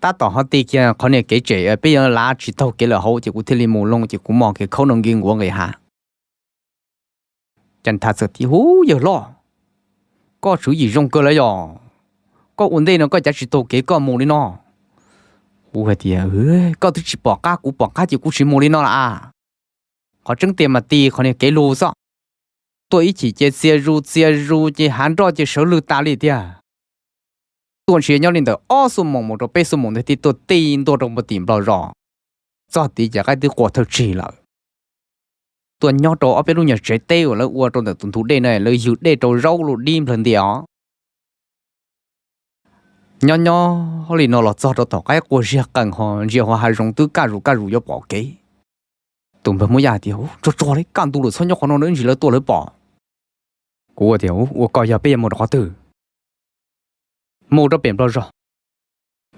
Tab tom ho ti kiag qhov niag kev tsem peb yuav lav tsis taug kev lawm hauv ces kuv thiaj li mus loo ces kuv mos kev khaub no nki nkuav nqis hav. Cam Thas txawm tias, Huv, yawg hlob, koj tswv yim zoo kawg lawm yog, koj ua ntej no koj cav tsis taug kev koj mus li no. Kuv hais tias, Koj twb tsis pom qab, kuv pom qab ces kuv tsis mus li no las. Qhov tseeb tiag mas ti qhov niag kev lus xwb. Tuaj ib chim ces txia zus txia zus ces hav nroj ces sawv lwg tas li tiag. Tuaj ntshe nyob li ntawm ob xuab moos mus rau peb xuab moos ntawd thiaj tuaj ti ntua rau puag tim Nplog zos. Txog tid ces qaib twb qua thawj tsig lawm. Tuaj nyob rau ob peb lub nyuag tsev teb uas lawv ua rau ntawm tus ntug dej na, lawv ywg dej rau zaub luj dib nplawg ntias os. Nyob nyob li no los txog rau tom qaib qua ziag qees ho ntsia hauv hav zoov twb kaj zus kaj zus yuav pom kev. Tus npawg Muab Yaj tias, Tsuag tsuag li, kaj ntug lawm txhob nyob qhov no na, ib ntsis lawv tuaj lawv pom. Kuv tias, Ua koj yog, peb yuav mus rau qhov twg? Mus rau pem Nplog zos.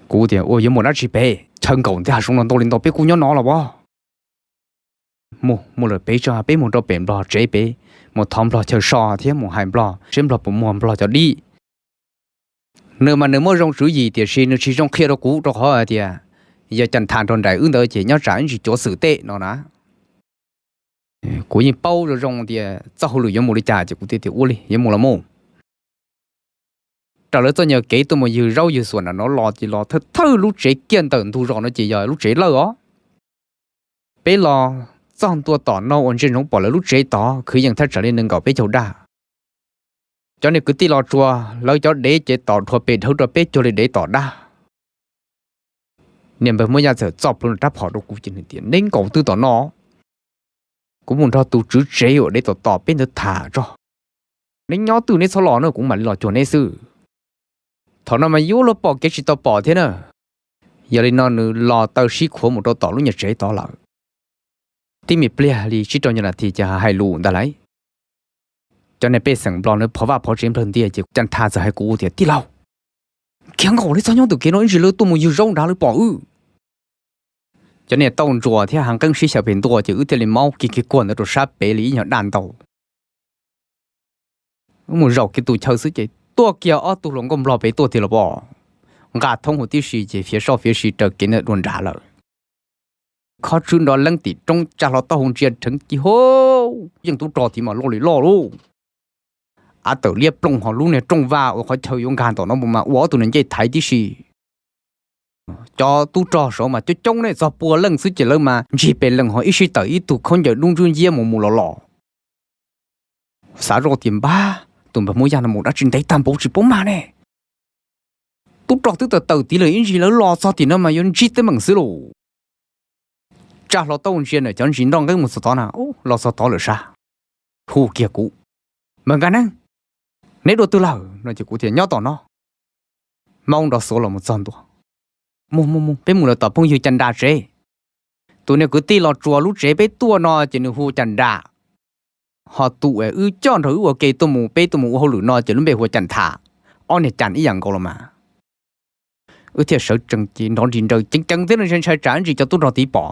Kuv tias, Ua yuav mus dab tsi pem, chaw nkaum ntej hav zoov no ntau li ntau, peb kuj nyob no los as. Mus, mus lawm pem tso, peb mus rau pem Nplog tsev pem, mus thov Nplog chaw so thiab mus hais Nplog seb Nplog puas muag Nplog cov dib. Nws mas nws muaj zoo tswv yim tiam sis nws tsis zoo qhia rau kuv rau qhov hais tias yog Cam Thas nrog nraim wb ntawd ces nyob tsam ib ntsis cuav xwm teb no na. Kuv yeej paub zoo zoo tias txoj hauj lwm yuav mus li cas ces kuv thiaj tias, Ua li, yuav mus los mus. Raws lawv txoj nyuag kev tuaj mus ywg zaub ywg xuam nram no los ces los thawj thawj lub tsev kiag ntawm ntug zos no ces yog lub tsev lawj os. Peb los txog ntua tom no uas ntsia ntsoov pom lawv lub tsev tod kwv yees thaj tsam li nees nkaum peb caug daj. Cov niag kwv tij los tsuas lawv cov dev ces tom dhuav pes dhawv rau peb caug li dev tom dab. Niag npawg Muab Yaj txawm txoj plhuav rab phom rau kuv ces nws tias, Neb nkaum twg tom no? Kuv mus nrog tus tswv tsev uas dev tom tom peb ntawd tham tso. Neb nyob twj neb txhob los na, kuv mam li los cuag neb xwb. Thaum no mas yuav luag pom kev tsis tau pom thiab na. Yog li no nws los taw sib khuav mus rau tom lub nyuag tsev tod lawm. Tib me pliag li tsib rau nyuag nas this ces hais lus ntag lauj. Cov niag pej xeem Nplog na phov vaj phov tsev nplawg ntias ces Cam Thas txawm hais kuv tias, Tij laug, khiav nkaum li txog nyob tus kev no ib ntsis lawv tuaj mus ywg zaub nrad lawv pom wb. Cov niag tauj ntsuas thiab hav nqeeb sib xyaw pem ntua ces wb thiaj li maub kiag kiag kuag ntawd rau sab pem li ib nyuag daj ntau. Wb mus zaum kiag tus chaw xwb ces tuaj kiag ob tug hluas nkauj Nplog pem tuaj tiag los pom, nqa thoob huv tib si ces fiav soj fiav si raws kev ntawd dua nrad lawm. Khob tswb nrov leeb tim roob, tsa hlo taub hau ntsia dheev ci hauv yeej tub rog tid mas loj li loj lauj. Av tawm liab ploog ho lub niag rooj vag uas qhov chaw yuav nkag tom no mas ua ob tug niag ncej thaiv tib si. Cov tub rog saud mas coob coob ne, txog pua leej xwb ces lawv mas ntsig pes lees ho ib sij tawm ib tug khaub ncaws dub ntswb nciab mus mus los los. Xav zoj tias npab, tus npawg Muab Yaj no mus dab tsi ntev tag npaum tsis paub mag ne. Tub rog twb tawm tawm tid lawm ib ntsis lawv los txog tim no mas yuav ntsib teeb meem xwb lauj. Tsa hlo taub ntsia ntawm cov ntsis nroj nqeeb mus txog tod na, los txog tod lawm sas. Hu kiag kuv, Npawg Nkaj Neeb, neb dua twg lawm no ces kuv tias nyob tom no. Maub nrov xuav los mus txog ntua. Mus mus mus, peb mus lawm tom phooj ywg Cas Nras tsev. Tus niag kwv tij Los Tsuas lub tsev peb tuaj no ces nws hu Cas Nras, ho tus uas wb coj nrog wb ua ke tuaj mus peb tuaj mus ua hauj lwm no ces lub npe hu ua Cas Nthas. Ob niag Cas ib yam nkaus los mas. Wb thiaj sawv tsees ces nrov nris nraws ceev ceev thiab ntshai ntshai tsam ntsis cov tub rog tid pom.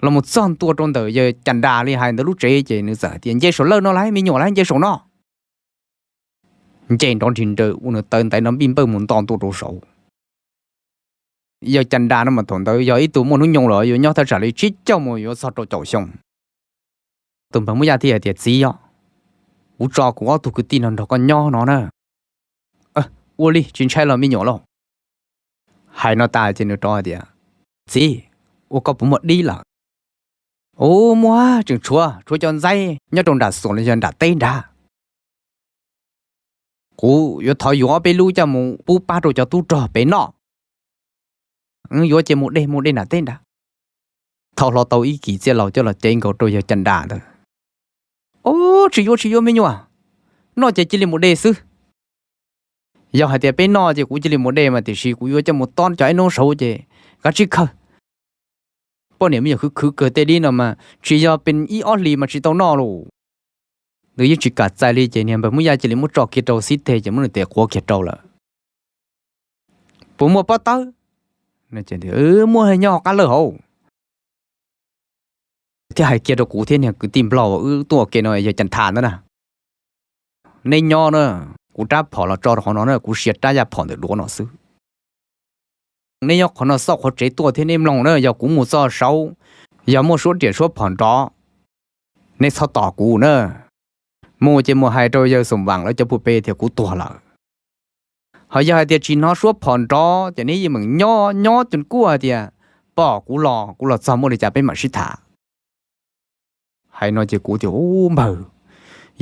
Los mus txog ntua rau ntawm yawg Cas Nras li hais ntawd lub tsev ces nws txawm hais tias, Nce saum lawj no lauj, me nyuam lauj, nce saum no. Nce nrov nrig nraws ua nws taw ntaiv no npij npawj mus nto ntua rau saud. Yawg Cas Nras no mas thaum ntawd yog ib tug muaj hnub nyoog los yuav nyob thaj tsam li tsib caug mus yuav txog rau caum xyoo. Tus npawg Hmoob Yaj thiaj hais tias, Txiv, yog kuv tso kuv ob tug kwv tij no nrog koj nyob no na. Ua li tsis ntshai los me nyuam lauj. Hais no tas ces nws rov hais tias, Txiv, ua koj puas muaj dib lawm? Ua, muaj, tseem tshuav tshuav cov ntxaib nyob rau nram xoom los yog nram teb nrad. Kuv yuav thov yuav ob peb lub coj mus pub pab rau cov tub rog pem noj. Yuav ces mus de mus de nram teb nrad. Thau hlo tau ib kis txiaj laus coj los cev nkaus rau yawg Cas Nras ntawd. Ua, tsis yuav tsis yuav me nyuam, noj ces cia li mus de xwb. Yog hais tias peb noj ces kuv cia li mus de mas tiam sis kuv yuav coj mus tob cov ib hnub saud ces kav tsij khaws. Poj niam me nyuam khwv khwv kawg, tej dib no mas tsis yog pes ib ob hlis mas tsis tau noj lauj. Nws yeej tsis kam txais li ces niag npawg Hmoob Yaj cia li muab tso kiag rau xib teg ces muab nws tes quav kiag rau lawm. Puas muaj pob tawb? Muaj, nyob qab lawj hauv. Thiaj hais kiag rau kuv thiab niag kwv tij nplog uas wb tuaj ua ke no yog Cas Nthas ntawd na, neb nyob na, kuv rab phom los tso rau qhov no na, kuv sia rab yaj phom ntawm duav no xwb. Neb nyob qhov no xauj qhov tsev tuaj thiab neb mloog na, yog kuv mus txog saud, yog muaj suab riam suab phom nrov, neb txhob tos kuv na. Mus ces mus hais rau yawg Xoom Vaam lawv cov puj pe tias kuv tuag lawm. Ho yog hais tias tsis hnov suab phom nrov ces neb yeej meem nyob nyob cov kuj hais tias, pom kuv los, kuv los txog muaj li cas peb mam sib tham. Hais no ces kuv tias, u npawg,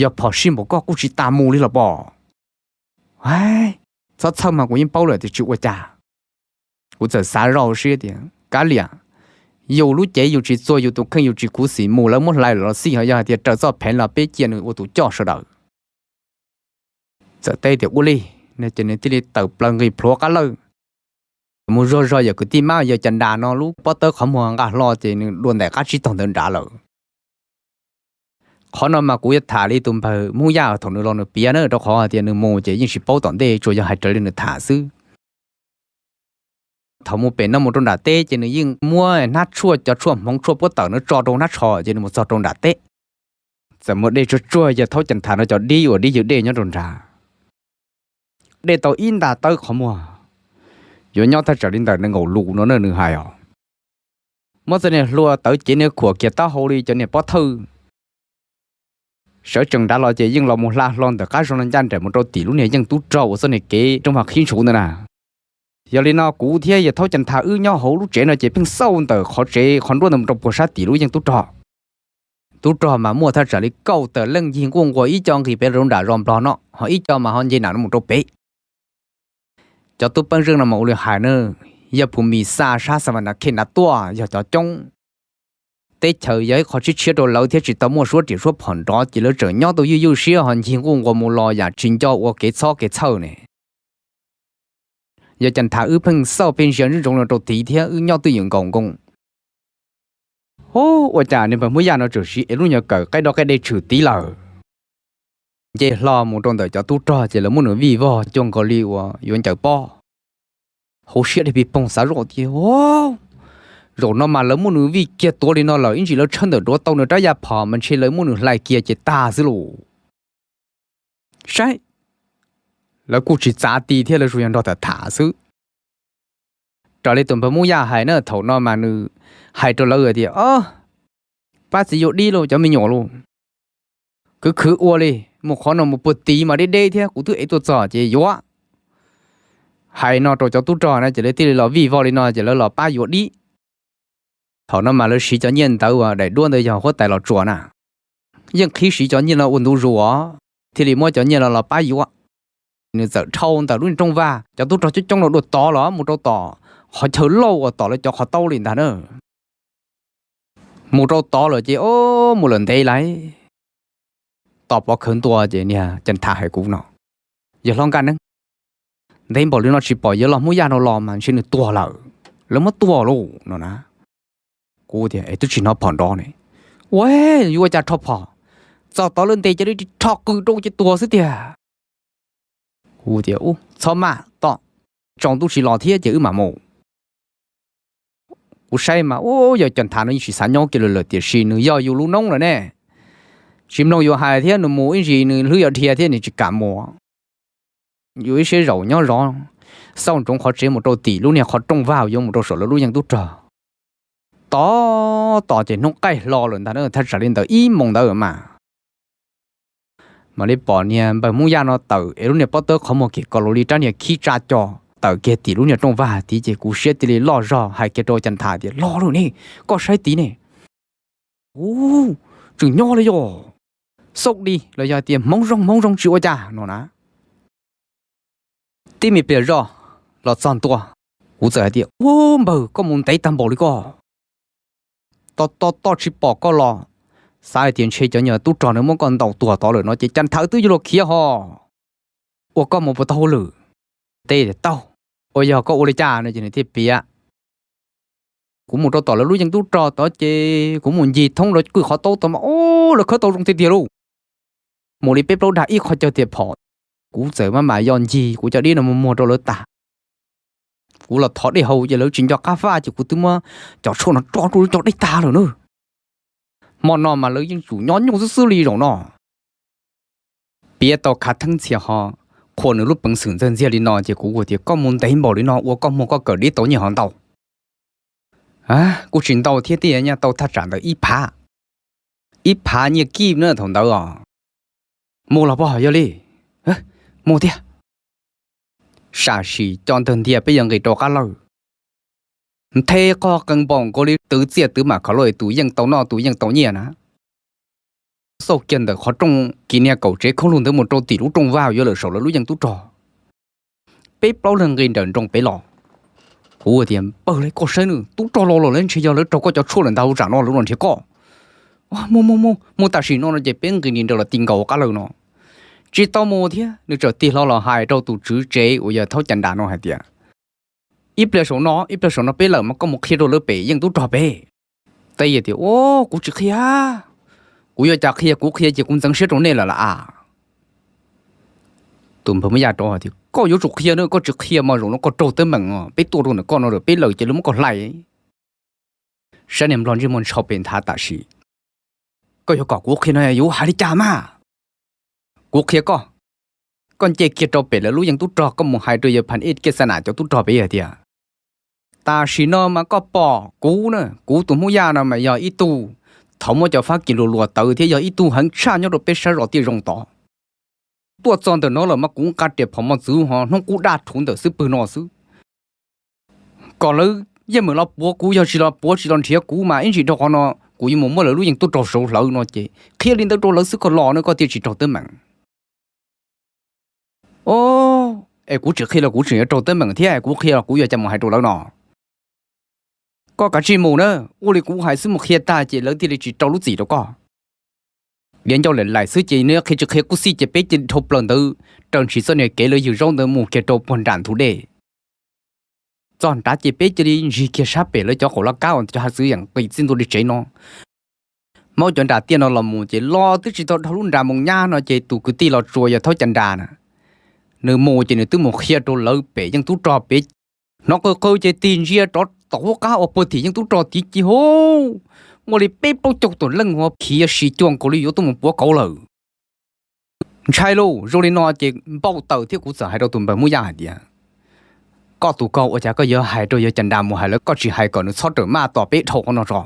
yog phom sij npaum koj kuj tsis tas mus li los pom. Txhob txhawj mas, kuv yeej paub lawm tias tsis ua cas. Kuv txawm xav zoj siab tias kav liam, yus lub cev yus tsis txuag, yus tus kheej yus tsis khuv xim, mus lawv muab hlais los xij, ho yog hais tias raws txoj pheev los peb cia nws ua tus coj sawv daws. Txawm teb tias ua li, ces nws thiaj li tawm plaws nqis plhuav qab lawj mus zuag zog yawm kwv tij mab yawg Cas Nras no lub pob tawb qhov muag nqa hlo ces nws dua ntais qab tsib taug ntawd nrad lawm. Qhov no mas kuv yuav tham li tus npawg Hmoob Yaj thaum nws los nws piav na, rau qhov hais tias nws mus ces yeej tsis paub tom ntej, tsuas yog hais raws li nws tham xwb. Thaum mus pem no mus rau nram teb ces nws yeej muab hnab tshuaj, cov tshuaj hmoov tshuaj puab tawm no tso rau hnab tsho ces nws mus txog rau nram teb. Txawm mus de tsuag tsuag yawg Thaub Cas Nthas no cov dib uas dib ywg dej nyob rau nrad. Dej tau ib nta tawb qhov muag, yuav nyob thaj tsam li ntawm nees nkaum lus no na nws hais os. Muab txoj niag hlua tawv cev niag khuam kiag taub hau li cov niag pob thawj. Sawv tsees nrad los ces yeej los mus hla hlo ntawm qab zog no ncaj nraim mus rau tim lub niag yeej tub rog uas txoj niag kev roob vag qhib ntshuv ntawd na. Yog li no kuv thiab yawg Thaub Cas Nthas wb nyob hauv lub tsev no ces pheej xauj ntawm qhov tsev qhov nruab ntawd mus rau puag sab tim lub yeej tub rog. Tub rog mas muaj thaj tsam li kaum tawm leej ncig nquj nquas, ib co nqis pem rau nram zos nplog no, ho ib co mas ho nce nam no mus rau pem. Cov tub peeb zeej no mas ua li hais na, yog phum mis xa sab Xa Vas Nas Khej nrad tuaj yog cov coob. Teb chaws yog ib qho tshiab tshiab rau lawv thiab tsis tau muaj suab riam suab phom nrov ces lawv tseem nyob tau ywj ywj siab ho ncig nquj nquas mus los yam tsis nco ua kev txhob kev txhawj ne. Yawg Cas Nthas wb pheej xauj pheej ntsia ntsoov ntsoov no rau tid thiab wb nyob twj ywm nkaus nkoos. Hu, ua cas niag npawg Hmoob Yaj no tseem siv es lub nyuag kawm qaib dob qaib dej tshwm tid lawm. Nce hlo mus rau ntawm cov tub rog ces lawv muab nws vij vog cuag nkaus li uas yuav ncaws pob. Hauv siab dhia pig poog xav zoj tias, zaum no mas lawv muab nws vij kiag tuav li no lawm ib ntsis lawv tshawb ntawm duav tau nws rab yaj phom mas ntshe lawv muab nws hlais kiag ces tag xwb lauj. Saib, lawv kuj tsis txav ti thiab, lawv tsuas yog nrog tham tham xwb. Raws li tus npawg Hmoob Yaj hais na, thaum no mas nws hais rau lawv tias, pab txiv yuav dib lauj cov me nyuam lauj. Khwv khwv ua li, mus qhov no mus puag tid mas deb deb thiab, kuv twb ev tuaj txog ces yuav. Hais no rau cov tub rog na ces lawv thiaj li los vij vog li no ces lawv los pab yuav dib. Thaum no mas lawv siv cov nyiaj ntawd uas daim duab ntawd yog huab tais Los Tsuas na, yeej qhib siv cov nyiaj no ua ntu zus os, thiaj li muab cov nyiaj no los pab yuav. Nws txawm dhau ntawm lub rooj vag, cov tub rog coob coob no dua tod los mus rau tom qhov chaw lauj uas tom lawv cov qhov taub li ntag na. Mus rau tod lawm ces o, mus lawm ntev lawm. Tos pov khawv ntua ces niag Cas Nthas hais kuv no, yawg hlob Nkaj Neeb, Ntev npaum li no tsis pom yawg los Hmoob Yaj no los mas ntshe nws tuag lawm, lawv muab tua lauj no na. Kuv tias, Es twb tsis hnov phom nrov ne. Ua, yuav ua cas rho phom, txog tod lawv ntes ces rho qws rau ces tuag xwb tiag. Kuv tias, Txhob maj, tom tsaus ntuj tsis los thiab ces wb mam mus. Kuv saib mas, ua, yog cov nthav no yeej tsis xav nyob kiag lawm, tiam sis nws yog yus lub noob lawm ne, tsis mloog yus hais thiab, nws mus ib ntsis nws hlwb yuav dhia thiab, nws tsis kam mus. Yus ib siab zaum nyob zov, xauj ntsoov qhov tsev mus rau tim lub niag qhov rooj vag yuav mus rau saum lawv lub yeej tub rog. Tos tos ces hnub qaij hlo lawm ntag, thaj tsam li ntawd ib moos ntawd mas mam li pom niag npawg Hmoob Yaj no tawm es lub niag pob tawb qhov muag kiag ko los li rab niag khib tsa co, tawm kiag tim lub niag rooj vag tid ces kuv siab cia li loj zog, hais kiag rau cov nthav tias, Los lauj ne, koj saib tid ne, u, tseem nyob li yog, xauj di los yog tias hmoov zoo hmoov zoo tsis ua cas no na. Tib me pliag zoj los txog ntua, kuv txawm hais tias, Ua, npawg, koj mus ntev tag npaum li koj, tos tos tos tsis pom koj los, xav hais tias ntshe cov nyuag tub rog nws muab koj ntaus tuag tod lawm no ces cas nthav twb yuav luag khiav ho, ua koj mus puas tau hauj lwm? Teb tias, Tau. Ua yog koj ua li cas no ces nws thiaj piav. Kuv mus rau tom lawv lub yeej tub rog tod ces kuv mus ncig thoob lawv kwj qhov taub tod mas, o, lawv khawb tau zoo tiag tiag lauj. Mus li peb plaub dag ib qho caug tiag phom, kuv txawm maj mam yog ncig kuv cov dib no mus muag rau lawv tas. Kuv los thov dej haus ces lawv tsis nco qab faj ces kuv twb muab cov tshuaj no tso rau lub cov dej tag lawm na. Hmo no mas lawv yeej tsum nyob nyuj xwb xwb li zaum no. Piav tau khav theeb ntxhias ho qhuas nws lub peev xwm ntxawg ntxiag li no ces kuv tias, Koj mus ntev npaum li no ua koj muag koj kawm dib tau nyiaj ho ntau? Kuj tsis ntau thiab, twb nyaj tau thaj tsam ntawd ib phav, ib phav nyiaj kib na thaum ntawd os. Mus los pog, yog li mus thiab. Sam sim co ntawg ntiag peb yuav nqis rau qab lawj. Nthe qog qees npaum nkaus li twv txiaj twv mam khov luj, tus yeej tau noj tus yeej tau nyiaj na. Xauj kiag ntawm qhov rooj kis niag kaum tsev khoob lug ntawd mus rau tim lub rooj vag yuav lawm saum lawv lub yeej tub rog. Peb plaub leeg nqis nrawm nroos pem los. Kuv tias, Npawg, koj saib nawb, tub rog los los lawv ntshe yog lawv raug koj cov tshuaj lawm ntag, ua tsam no lawv los nrhiav koj. Mus mus mus, mus tam sim no no ces peb nqis nrawm los ti nkaus qab lawj no. Tsis tau mus thiab, nws txawm tig hlo los hais rau tus tswv tsev uas yog Thaub Cas Nras no hais tias, Ib pliag saum no, ib pliag saum no peb lawm mas koj mus qhia rau lawv pem yeej tub rog pem. Teb tias, Ua, kuv tsis qhia. Kuv yuav cas qhia, kuv qhia ces kuv ntxeev siab rau nej lawm lauj as. Tus npawg Hmoob Yaj rov hais tias, Koj yuav tsum qhia na, koj tsis qhia mas zaum no koj raug teeb meem, peb tuaj rau ntawm koj no lawm, peb lawm ces lawv muab koj hlais. Saib niag nplog ntsej muag ntshau pes nthav tam sim. Koj yuav kom kuv qhia no yuav hais li cas mas? Kuv qhia koj, koj nce kiag rau pem lawv lub yeej tub rog, koj mus hais rau yawg Phas Ej Kiaj Xa Nam cov tub rog pem hais tias, Tam sim no mas koj pom kuv na, kuv tus Hmoob Yaj no mas yog ib tug thaum muab cov fab kis luas luas tawv thiab yog ib tug heev tshaj nyob rau peb sab zos Tiaj Zoo tod. Tuaj txog ntawm no lawm mas kuv nqa riam phom mos txwv ho hnub qub daj rhuv ntawm xub pwg no xwb. Kom lawv yeej meem los puav kuv, yog tsis los puav tsis los nrhiav kuv mas ib ntsis dhau qhov no kuv yuav mus muab lawv lub yeej tub rog sauv hlawv no ces qhia li ntawd rau lawv xwb, koj los no koj thiaj tsis raug teeb meem. O, es kuv tsis qhia los kuv tseem yuav raug teeb meem thiab, kuv qhia los kuv yuav cas mus hais rau lawv no? Koj kav tsij mus na, ua li kuv hais xwb, mus qhia tag ces lawv thiaj li tsis rau lub txim rau koj. Diav ncauj laim laim xwb ces nws qhia tsis qhia kuj xij ces peb cia li dhau plaws ntawd raws ntshis txoj niag kev lawv ywg zaub ntawd mus kiag rau puag nram ntug dej. Txog nrad ces peb cia li ntsig kiag sab pem lawv cov qaum laj kab uas cov hav txwv yeem qis txij ntua li tsev no. Maub cov nras tiaj no los mus ces los twb tsis tau dhau lub nras moos nyab no ces tus kwv tij Los Tsuas yog Thaub Cas Nras na, nws mus ces nws twb mus qhia rau lawv pem yeej tub rog pem. Hnov qw qw ces tig ntsia rov tom hub qab uas puag tim yeej tub rog tid ces hu, muaj li peb plaub caug tus leej ua khiav si cuag nkaus li yuav tuaj mus puav kauv lawm. Ntshai lauj, zoo li no ces npau taws thiab kuv txawm hais rau tus npawg Hmoob Yaj hais tias, Koj tus koj ua cas koj yuav hais rau yawg Cas Nras mus hais lawv, koj tsis hais kom nws txhob rawm maj tos peb dhau qhov no tso.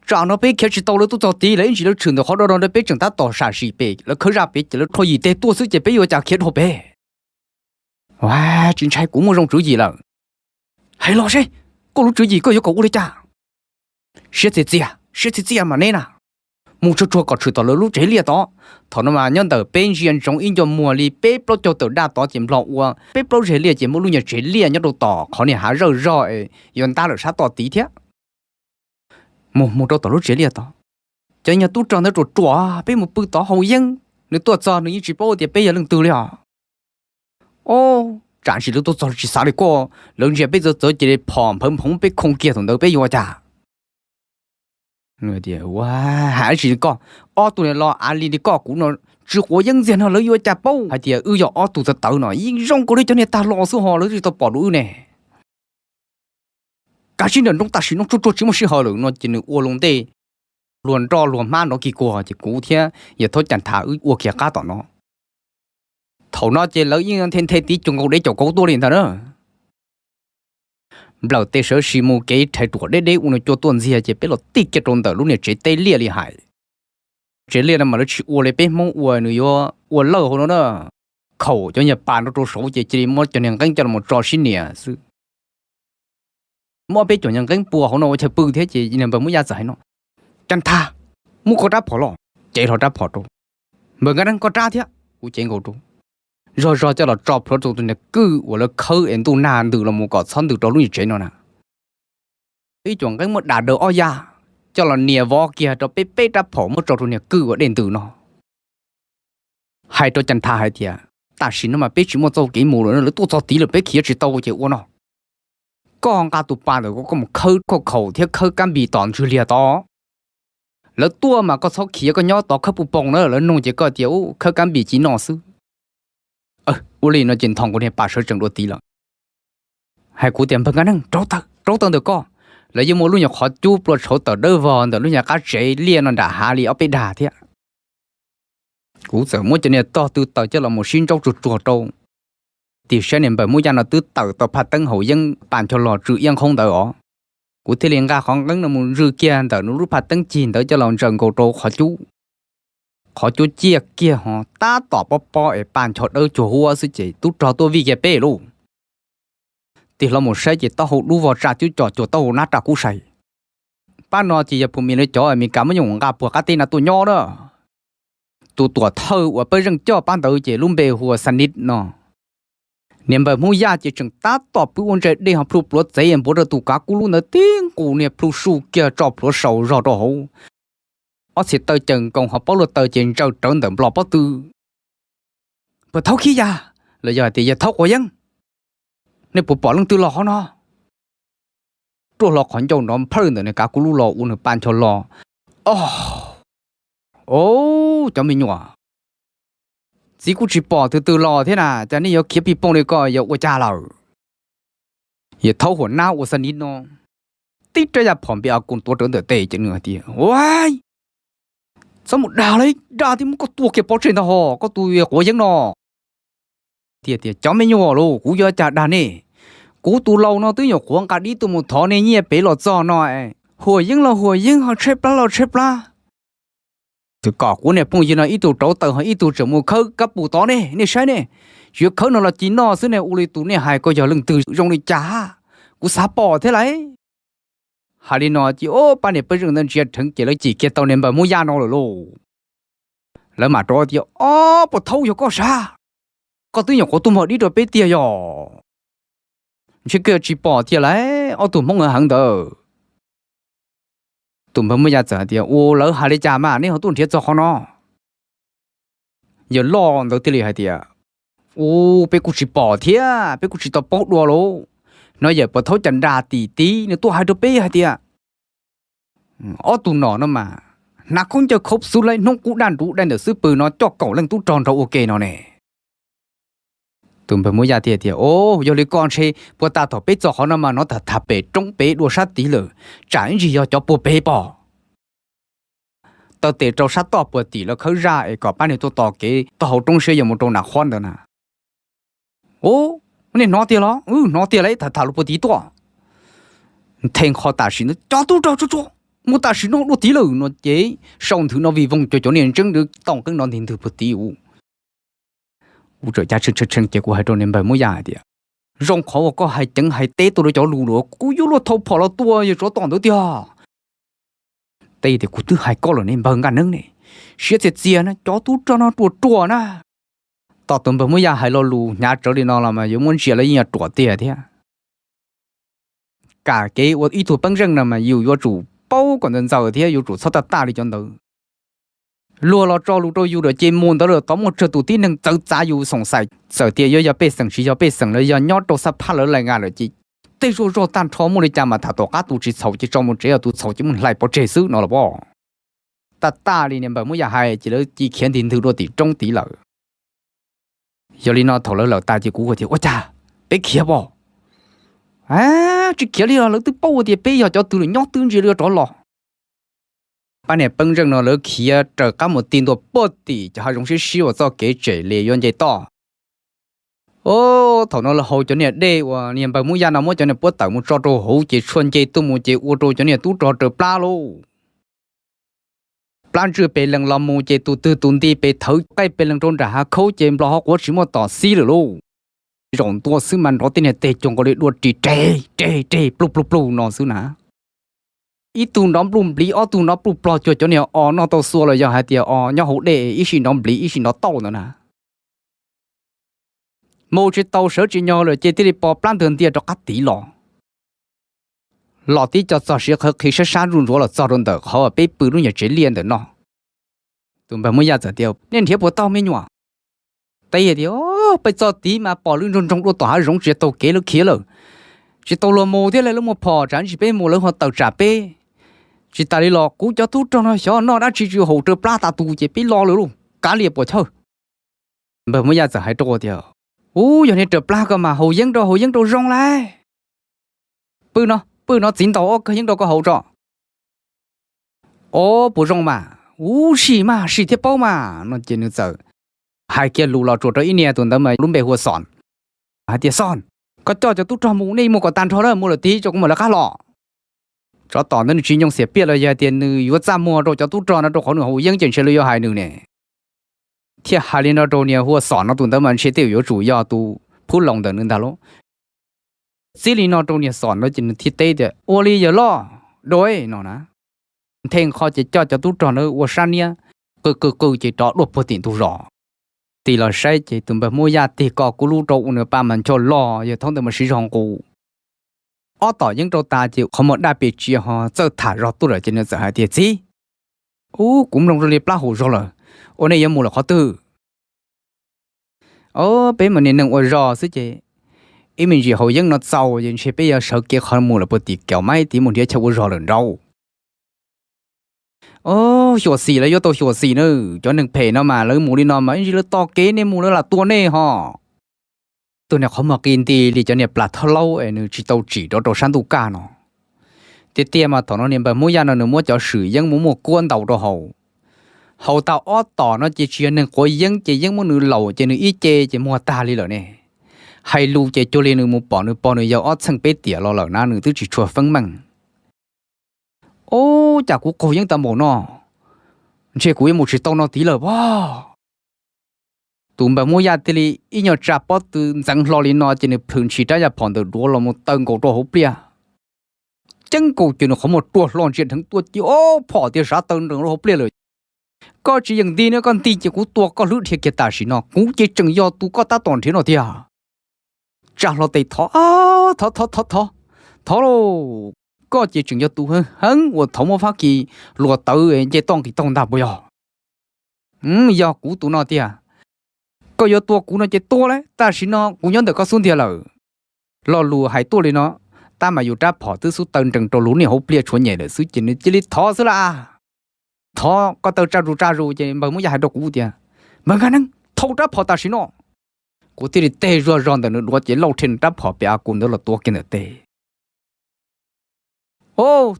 Tsam no peb khiav tsis tau, lawv tuaj txog tid lawv ib ntsis lawv tshwm ntawm qhov do do peb tseem tab tom sam sim pem lawv khawb zaj pem ces lawv rho yim teg tuaj xwb ces peb yuav cas khiav dhau pem. Tsis ntshai, kuv muaj zoo tswv yim lawm. Hais los seb, koj lub tswv yim koj yuav kom ua li cas? Siab txias txias, siab txias txias mas neb na, mus tsuag tsuag kom tshwm tom lawv lub tsev liaj tod. Thaum no mas nyob ntawm peb ntsia ntsoov ib ncua muag li peb plaub caug tawm daj tod ces nplog ua peb plaub zeg liaj ces muaj lub nyuag tsev liaj nyob rau tom qhov niag hav zawj zog es yuav ntab lawm sab tod tid thiab. Mus mus rau tom lub tsev liaj tod, cov nyuag tub rog ntawd ruam ruam, peb mus pw tod haus yeeb, nws tuaj txog nws yeej tsis paub tias peb yog leej twg li os. Tam sim lawv tuaj txog tsis xav li koj, lawv ntsia peb txawv txawv ces li phom nphawv nphoov peb khoo kiag thaum ntawd peb yuav ua cas? Hais dab tsi li koj, ob tug niag los av li li koj kuv no tsis quav yeeb ntxiag no lawv yuav ua cas paub hais tias wb yog ob tug txawv tawv no, yeej zoo kawg li cov niag tag los xwb ho lawv tsis tau pom dua wb ne. Kav tsij nram nroog tam sim no tsuag tsuag tsis muaj sij hawm lawm no ces nws ua loo ntej luag nroj luag hmab nrov kig kuag ces kuv thiab yawg Thaub Cas Nthas wb ua kiag qab tom no. Thaum no ces lawv yeej nthe nthe tiv cuag nkaus dev caum kauv tuaj li ntag na. Nplawm tes sawv sis mus kev rhais ruam deb deb ua nws cua tuaj ntxiag ces peb los tij kiag rau ntawm lub niag tsev teb liaj li hais. Tsev liaj no mas lawv tsis ua li peb Hmoob ua, nws yuav ua lawj hauv no na. Khaum cov nyuag pas nrov rau saud ces cia li muab cov niag nqeeb coj los tso sib nias xwb. Muab peb cov nyuag nqeeb pua hauv no ua chaw pw thiab ces niag npawg Hmoob Yaj txawm hais no, Cas Nthas, muab koj rab phom los. Cev hlo rab phom rau. Npawg Nkaj Neeb, koj rab thiab. Kuv cev nkaus rau. Zog zog coj los tso plhuav rau tus niag kwj uas lawv khawb es ntuj nag ntws los mus kom txhob ntws rau lub niag tsev no na. Ib cuam nqeeb muab dam daws ob yaj, coj los nias vov kiag rau peb peb rab phom muab tso rau niag kwj uas dej ntws no. Hais rau Cas Nthas hais tias, Tam sim no mas peb tsis muaj txoj kev mus lawm, lawv tuaj txog tid lawm peb khiav tsis tau ces ua no. Koj nqa tus pas ntawm koj mus khawb khauj khaum thiab khawb kab npis tom ntswg liag tod. Lawv tuaj mas koj txhob khiav, koj nyob tod khawb puj poog na, lawv nug ces koj tias, Ub, khawb kab npis ci no xwb. Ua li no ces nthos nkaus niag pas sawv tsees dua tid lawm. Hais kuv tias, Npawg Nkaj Neeb, rauv taws, rauv taws ntawm koj. Lawv yeej muaj lub nyuag qhov cub plua tshauv tawm dawb vog ntawm lub nyuag qab tsev liaj no nram hav li ob peb dag thiab. Kuv txawm muab cov niag tog tw taws coj los mus sib ntsaub tsuag tsuag rau. Tig saib niag npawg Hmoob Yaj no twb tawm tau phaj teeb haum yeeb pa ncho los tsw iab nqhoob ntawd os. Kuv thiaj li nqa qhov nqeeb no mus ntswj kiag ntawm nws lub phaj teeb cig ntawd coj los ntsaws nkaus rau qhov cub. Qhov cub ciaj kiag ho tab tom pob pob es pa ncho dawb cuag huab xwb ces tub rog tuaj vij kiag peb lauj. Tig hlo mus saib ces taub hau dub vog tsa cub com cuag taub hau nab raj kub sai. Pab no ces yog phum mis lawv cov Amelikas muab nyob nqa puag qab teb na tuaj nyob na. Tus tuam thawj uas peb zeej coj pab ntawd ces lub npe hu ua Xa Nit no. Niag npawg Hmoob Yaj ces tseem tab tom pw ua ntsej dej ho plhu pluav txev npuav rau tus kav kub lub ntawd tib nqus niag plhu su kiag tso plhuav saus zog rau hauv. Ob txhia taw caws nkoos ho pob luaj taw ces ntsaws rawv ntawm nplos pob tw. Puas thaub khib yas, los yog hais tias yawg thaub quav yeeb, nej puas pom leej twg los qhov no? Ruaj hlo qhov ncauj nrov nplhawj ntawm nws kav kub lub los ua nws pa ncho los. O, o, cov me nyuam, txiv kuj tsis pom tus twg los thiab na, cas nej yuav khiav pij pooj li ko yuav ua cas lawm? Yawg thaub huam nab ua Xa Nit no tib rab yaj phom npe a koos tuav rawv ntawm tes ces nws hais tias, Ua, txhob mus dag li, dag thiaj muab koj tua kiag pov tseg ntag ho, koj tus quav yeeb no. Tias tias, Cov me nyuam lauj, kuv yuav cas dag nej? Kuv tus laus no twb nyuam qhuav nqa dib tuaj mus thov nej nyiaj pem los txog no, huam yeeb los huam yeeb, ho tshaib plab los tshaib plab. Txawm kom kuv niag phooj ywg no ib tug rauv taws ho ib tug tseem mus khawb kab pus tod ne, nej saib ne, tsis yuav khawb no los ci noj xwb ne, ua li tus nej hais ko yog leej twg zoo li cas, kuv xav pom thiab lauj. Hais li no ces ob pab niag pej xeem ntawd ntsia dheev ces lawv cim kiag tau niag npawg Hmoob Yaj no lawm lauj. Lawv mam rov tias, Ob, puas thaub yog koj sas? Koj twb nyuam qhuav tuaj muag dib rau peb tiag yog? Ntshe koj tsis pom tiag lauj, ob tug Hmoob heev heev ntawd. Tus npawg Hmoob Yaj txawm hais tias, Ua, lawv hais li cas mas nej ho tuaj nrhiav txog qhov no? Yawg loj ntawd thiaj li hais tias, U, peb kuj tsis pom thiab, peb kuj tsis tau paub dua lauj. Hnov yawm puas thaub cas nra tim tid nws tuaj hais rau peb hais tias, Ob tug nom no mas hnav khaub ncaws khaub xub laib hnub qub daj nruv dai ntawm xub pwg no coj kaum leej tub rog nrog ua ke no ne. Tus npawg Hmoob Yaj thiaj tias, O, yog li ko ntshe puag ta thaum peb txog qhov no mas hnov tham tham pem roob pem dua sab tid lawm, tsam ib ntsis yog cov puag pem pom. Taw tes rau sab toj puag tim lawv khawb zaj es kom pab niag tuaj tos kev taub hau roob siab yuav mus rau Nam Qhuab ntawd na. U, nej hnov tiag los? Wb hnov tiag lauj, tham tham lus puag tid tuaj. Nthe nqho tam sim ntawd, Cov tub rog tsuag tsuag, mus tam sim no dua tid lawm no ces sau nthwv no vij voog cuag cov niag ntseeb ntawd tau nqeeb no ntig ntwg puag tid u. Kuv txawm cav tshee tshee ces kuv hais rau niag npawg Hmoob Yaj hais tias, Zoo qhov uas koj hais ceev hais teb tuaj rau cov lus lawm, kuv yuav luag thau phom los tua yawg tsov tom ntawd tiag. Teb tias, Kuv twb hais koj lawm ne npawg Nkaj Neeb ne, siab txias txias na, cov tub rog no ruam ruam na. Tos tus npawg Hmoob Yaj hais lo lus hnyav tsawv li no los mas yuav muab ntsia los yeej yog ruam tiag thiab. Kam kev ua ib tug pej xeem no mas yus yuav tsum paub kom ntxaws ntxaws thiab yuav tsum txhob taj taj li cov ntawd. Luag los tso lus rau yus lawm ces mus ntawd lawm, tod muaj tsawg tus tib neeg txawv txav yus xoom xaiv, txawm tias yuav yog pej xeem tsis yog pej xeem los yog nyob rau xab phab lawv lais nga lawm ces tej zuag zog tag nrho muaj li cas mas tham tom qab tus tsis txhaum ces tso mus tsev, yog tus txhaum ces muab hlais pov tseg xwb no los pob. Tag tag li niag npawg Muab Yaj hais ces lawv cia khiav nti ntwg dua tim roob tid lawm. Yog li no thaum lawv lawm tas ces kuv tias ua cas peb khiav pob? Tsis khiav li los lawv twb paub tias peb yog cov twg lawm, nyob twb ntsia li yuav rov los. Pab niag Peeb Zeej no lawv khiav raws qab mus ti ntua puag tim cov hav zoov siab siab uas txoj kev tsem li yuav nce toj. Thaum no lawv haus cov niag dej uas niag npawg Muab Yaj no muab cov niag puab tawm mus tso rau hauv ces tshuaj nce tuaj mus ces ua rau cov niag tub rog raws plab lauj. Plab ntswj pes lees los mus ces tus twg tus nti pes thawv qaij pes lees rau nram hav khaub ces nplos hauv quav tsis muaj tom xib lawm lauj. Zaum ntua xwb mas nrov tej niag teg cuag nkaus li dua ris reg reg reg pluj pluj pluj no xwb na. Ib tug nrov npluj npliv, ob tug nrov pluj plog cuag cov niag os noj tau xua los yog hais tias os nyob hauv dej ib sij nrov npliv ib sij nrov tauj ntawd na. Mus tsis tau sawv tsis nyo lawm ces thiaj li pos plab ntwg ntiag rov qab tid los. Los tib co txog siav qhawv qhi sab sab zuj ntsuav los txog rau ntawm qhov peb pw lub nyuag tsev liaj ntawm no. Tus npawg Muab Yaj txawm tias nej nrhiav puas tau me nyuam? Teb tias peb txog tid mas pom lwb ntsoog ntsoog dua tom hav zoov tsis taug kev lawv khiav lawm. Tsis tau luag mus thiab lawv muaj phom tsam ntsis peb mus lawv ho tawm tsam peb. Tsis tas li los kuv cov tub rog no xyov noj dab tsi tsis haum raws plab tas tus ces peb los lawm lauj, kav liam puas chawj. Npawg Muab Yaj txawm hais rau tias ub, yog niag raws plab ko mas haus yeeb rau haus yeeb rau zoo lauj. Pw no pw no txiv ntaus ob kawg yeeb rau koj haus tso. Ob puas zoo mas? Ub sim mas sim thiaj paub mas no ces nws txawm hais kiag lus los tsuas rau ib niag tus ntawd mas lub npe hu ua Xom. Hais tias Xom, koj coj cov tub rog mus, nej mus kom tag nrho na, mus lawm tid tso kuv mam lawv qab los. Tsov tom ntawd nws tsis nyoo xiam piaj los yog hais tias nws yuav txaj muag rau cov tub rog no rau qhov nws haus yeeb ces ntshe lawv yuav hais nws ne. Thiaj hais li no rau niag hu ua Xom no, tus ntawd mas ntshe tej zaum yuav tsum yog tus phub loos ntawm nws ntag lauj. Txib li no rau niag Xom no ces nws thiaj teb tias ua li yawg loj, dua no na. Nthe nqho ces coj cov tub rog ntawd ua sab niab qw qw qw ces rov dua puag tim ntug zos. Tig los saib ces tus npawg Muab Yaj tig ko kuv lub rau ua nws pa mas ncho los, yawg thaub ntawd mas siv zog nqus ob tom yeeb rau tas ces qhov muag daj pes tsia ho txawj tham zog tuaj lawm ces nws txawm hais tias txiv, ub kuv mloog zoo li plab haum zog lawm, ua nej yuav mus lawm qhov twg? Ob peb mas niag neeg ua zog xwb ces ib me ntsis haus yeeb no txaus ces ntshe peb yuav sawv kev qhov mus lawm puag tim kaum maib tid mus nrhiav chaw ua zog lawm nraud. Ob xyuam xim lawv yuav tau xyuam xim na, cov neeg phem no mas lawv mus li no mas ib ntsis lawv tos kev nej mus lawv lam tua nej ho. Tus niag qhov muag qi nti li cov niag plas thawj laub es nws tsis tau tsim rov rau sab ntuj kaj no. Tiag tiag mas thaum no niag npawg Muab Yaj no nws muab cov swm yeeb muaj muaj kuab ntaus rau haus. Haus tau ob tom no ces tsis yog neeg quav yeeb ces yeeb muab nws laus ces nws ib ce ces muag tag li lawm ne. Hais lus ces cuag li nws mus pom nws pog nws yawg ob txheej peb tiam los lawm na, nws twb tsis tshua feeb meej. Ub, cas kuv qaug yeeb tau npaum no, ntshe kuv yuav mus tsis tau no tid lawm pob. Tus npawg Muab Yaj thiaj li ib nyuag tsa pob tw ntxeev hlo li no ces nws plhws ntshis rab yaj phom ntawm duav los mus taw nkaus rau hauv pliaj. Ceeb nkaus ces nws qhov muag ruaj hlo ntsia dheev tuaj ces ob phom tias sav taw nrees rau hauv pliaj lawm. Koj tsis yeem nti no, koj nti ces kuv tua koj hlwb dhia kiag tam sim no, kuv ces tseem yog tus koj tab tom nrhiav no tiag. Tsa hlo tes thov, thov thov thov thov lauj, koj ces tseem yog tus heev heev uas thaum muab Fab Kis luag tawv nce toj nqis taug ntag puas yog? Yog kuv tus no tiag. Koj yuav tua kuv no ces tua lauj, tam sim no kuv nyob ntawm koj xub ntiag lawm. Lo lus hais tuaj li no, tab mas yus rab phom twb xub taw nrees rau lub niag hauv pliaj tshuav nyem lawm xwb ces nws cia li thov xwb las. Thov koj taw tsa zus tsa zus ces npawg Muab Yaj hais rau kuv tias, npawg Nkaj Neeb, thau rab phom tam sim no. Kuv thiaj li teg zuag zog ntawm nws duav ces lauj rhe nws rab phom pem a kus ntawd los tua kiag ntawm tes.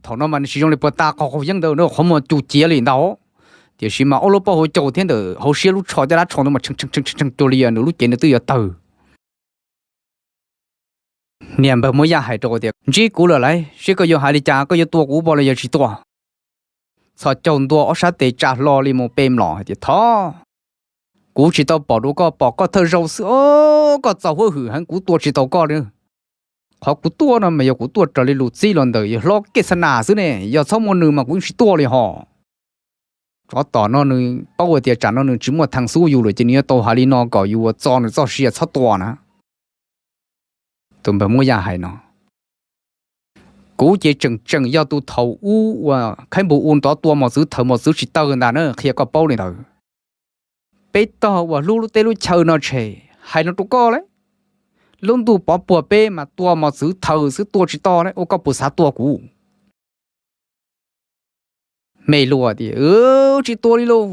Thaum no mas nws tsis zoo li puag ta qaug qaug yeeb ntawd, nws qhov muag cus ciav li ntag. Tiam sis mas ob lub pob hauv caug thiab ntawm hauv siab lub tsho caj dab tsho ntawd mas tshee tshee tshee cuag li nws lub cev nws twb yuav tawg. Niag npawg Muab Yaj hais rau tias, ntsib kuv lawm lauj, seb koj yuav hais li cas, koj yuav tua kuv pob los yog tsis tua? Txhos caug ntua ob sab tes tsa hlo li mus pe mlom hais tias, thov, kuv tsis tau pom dua koj, pom koj thawj zaug xwb os, koj txaus huab hwm heev, kuv tua tsis tau koj li. Qhov kuv tuaj no mas yog kuv tuaj raws li lus txib los ntawm yawg hlob Kej Xab Nas xwb ne, yog txhob muaj nws mas kuv yeej tsis tuaj li hos. Tsov tom no nws paub hais tias tsam no nws tsis muaj thee xub yus lawm ces nws yuav tau hais li no kom yus ua txo nws txoj sia txhob tua na. Tus npawg Muab Yaj hais no, Kuv ces tseem tseem yog tus thaum ub uas khaib npus u ntov tua mos txwv thaws mos txwv tsis tawg ntag na, qhia koj paub li ntawd. Peb tog uas hlub lub teb lub chaw no tshem, hais no rau koj lawm, lub ntuj pov puag peb mas tua mos txwv thaws xwb, tua tsis tau li, ua koj puas xav tua kuv? Me lus tias, Tsis tua li lauj.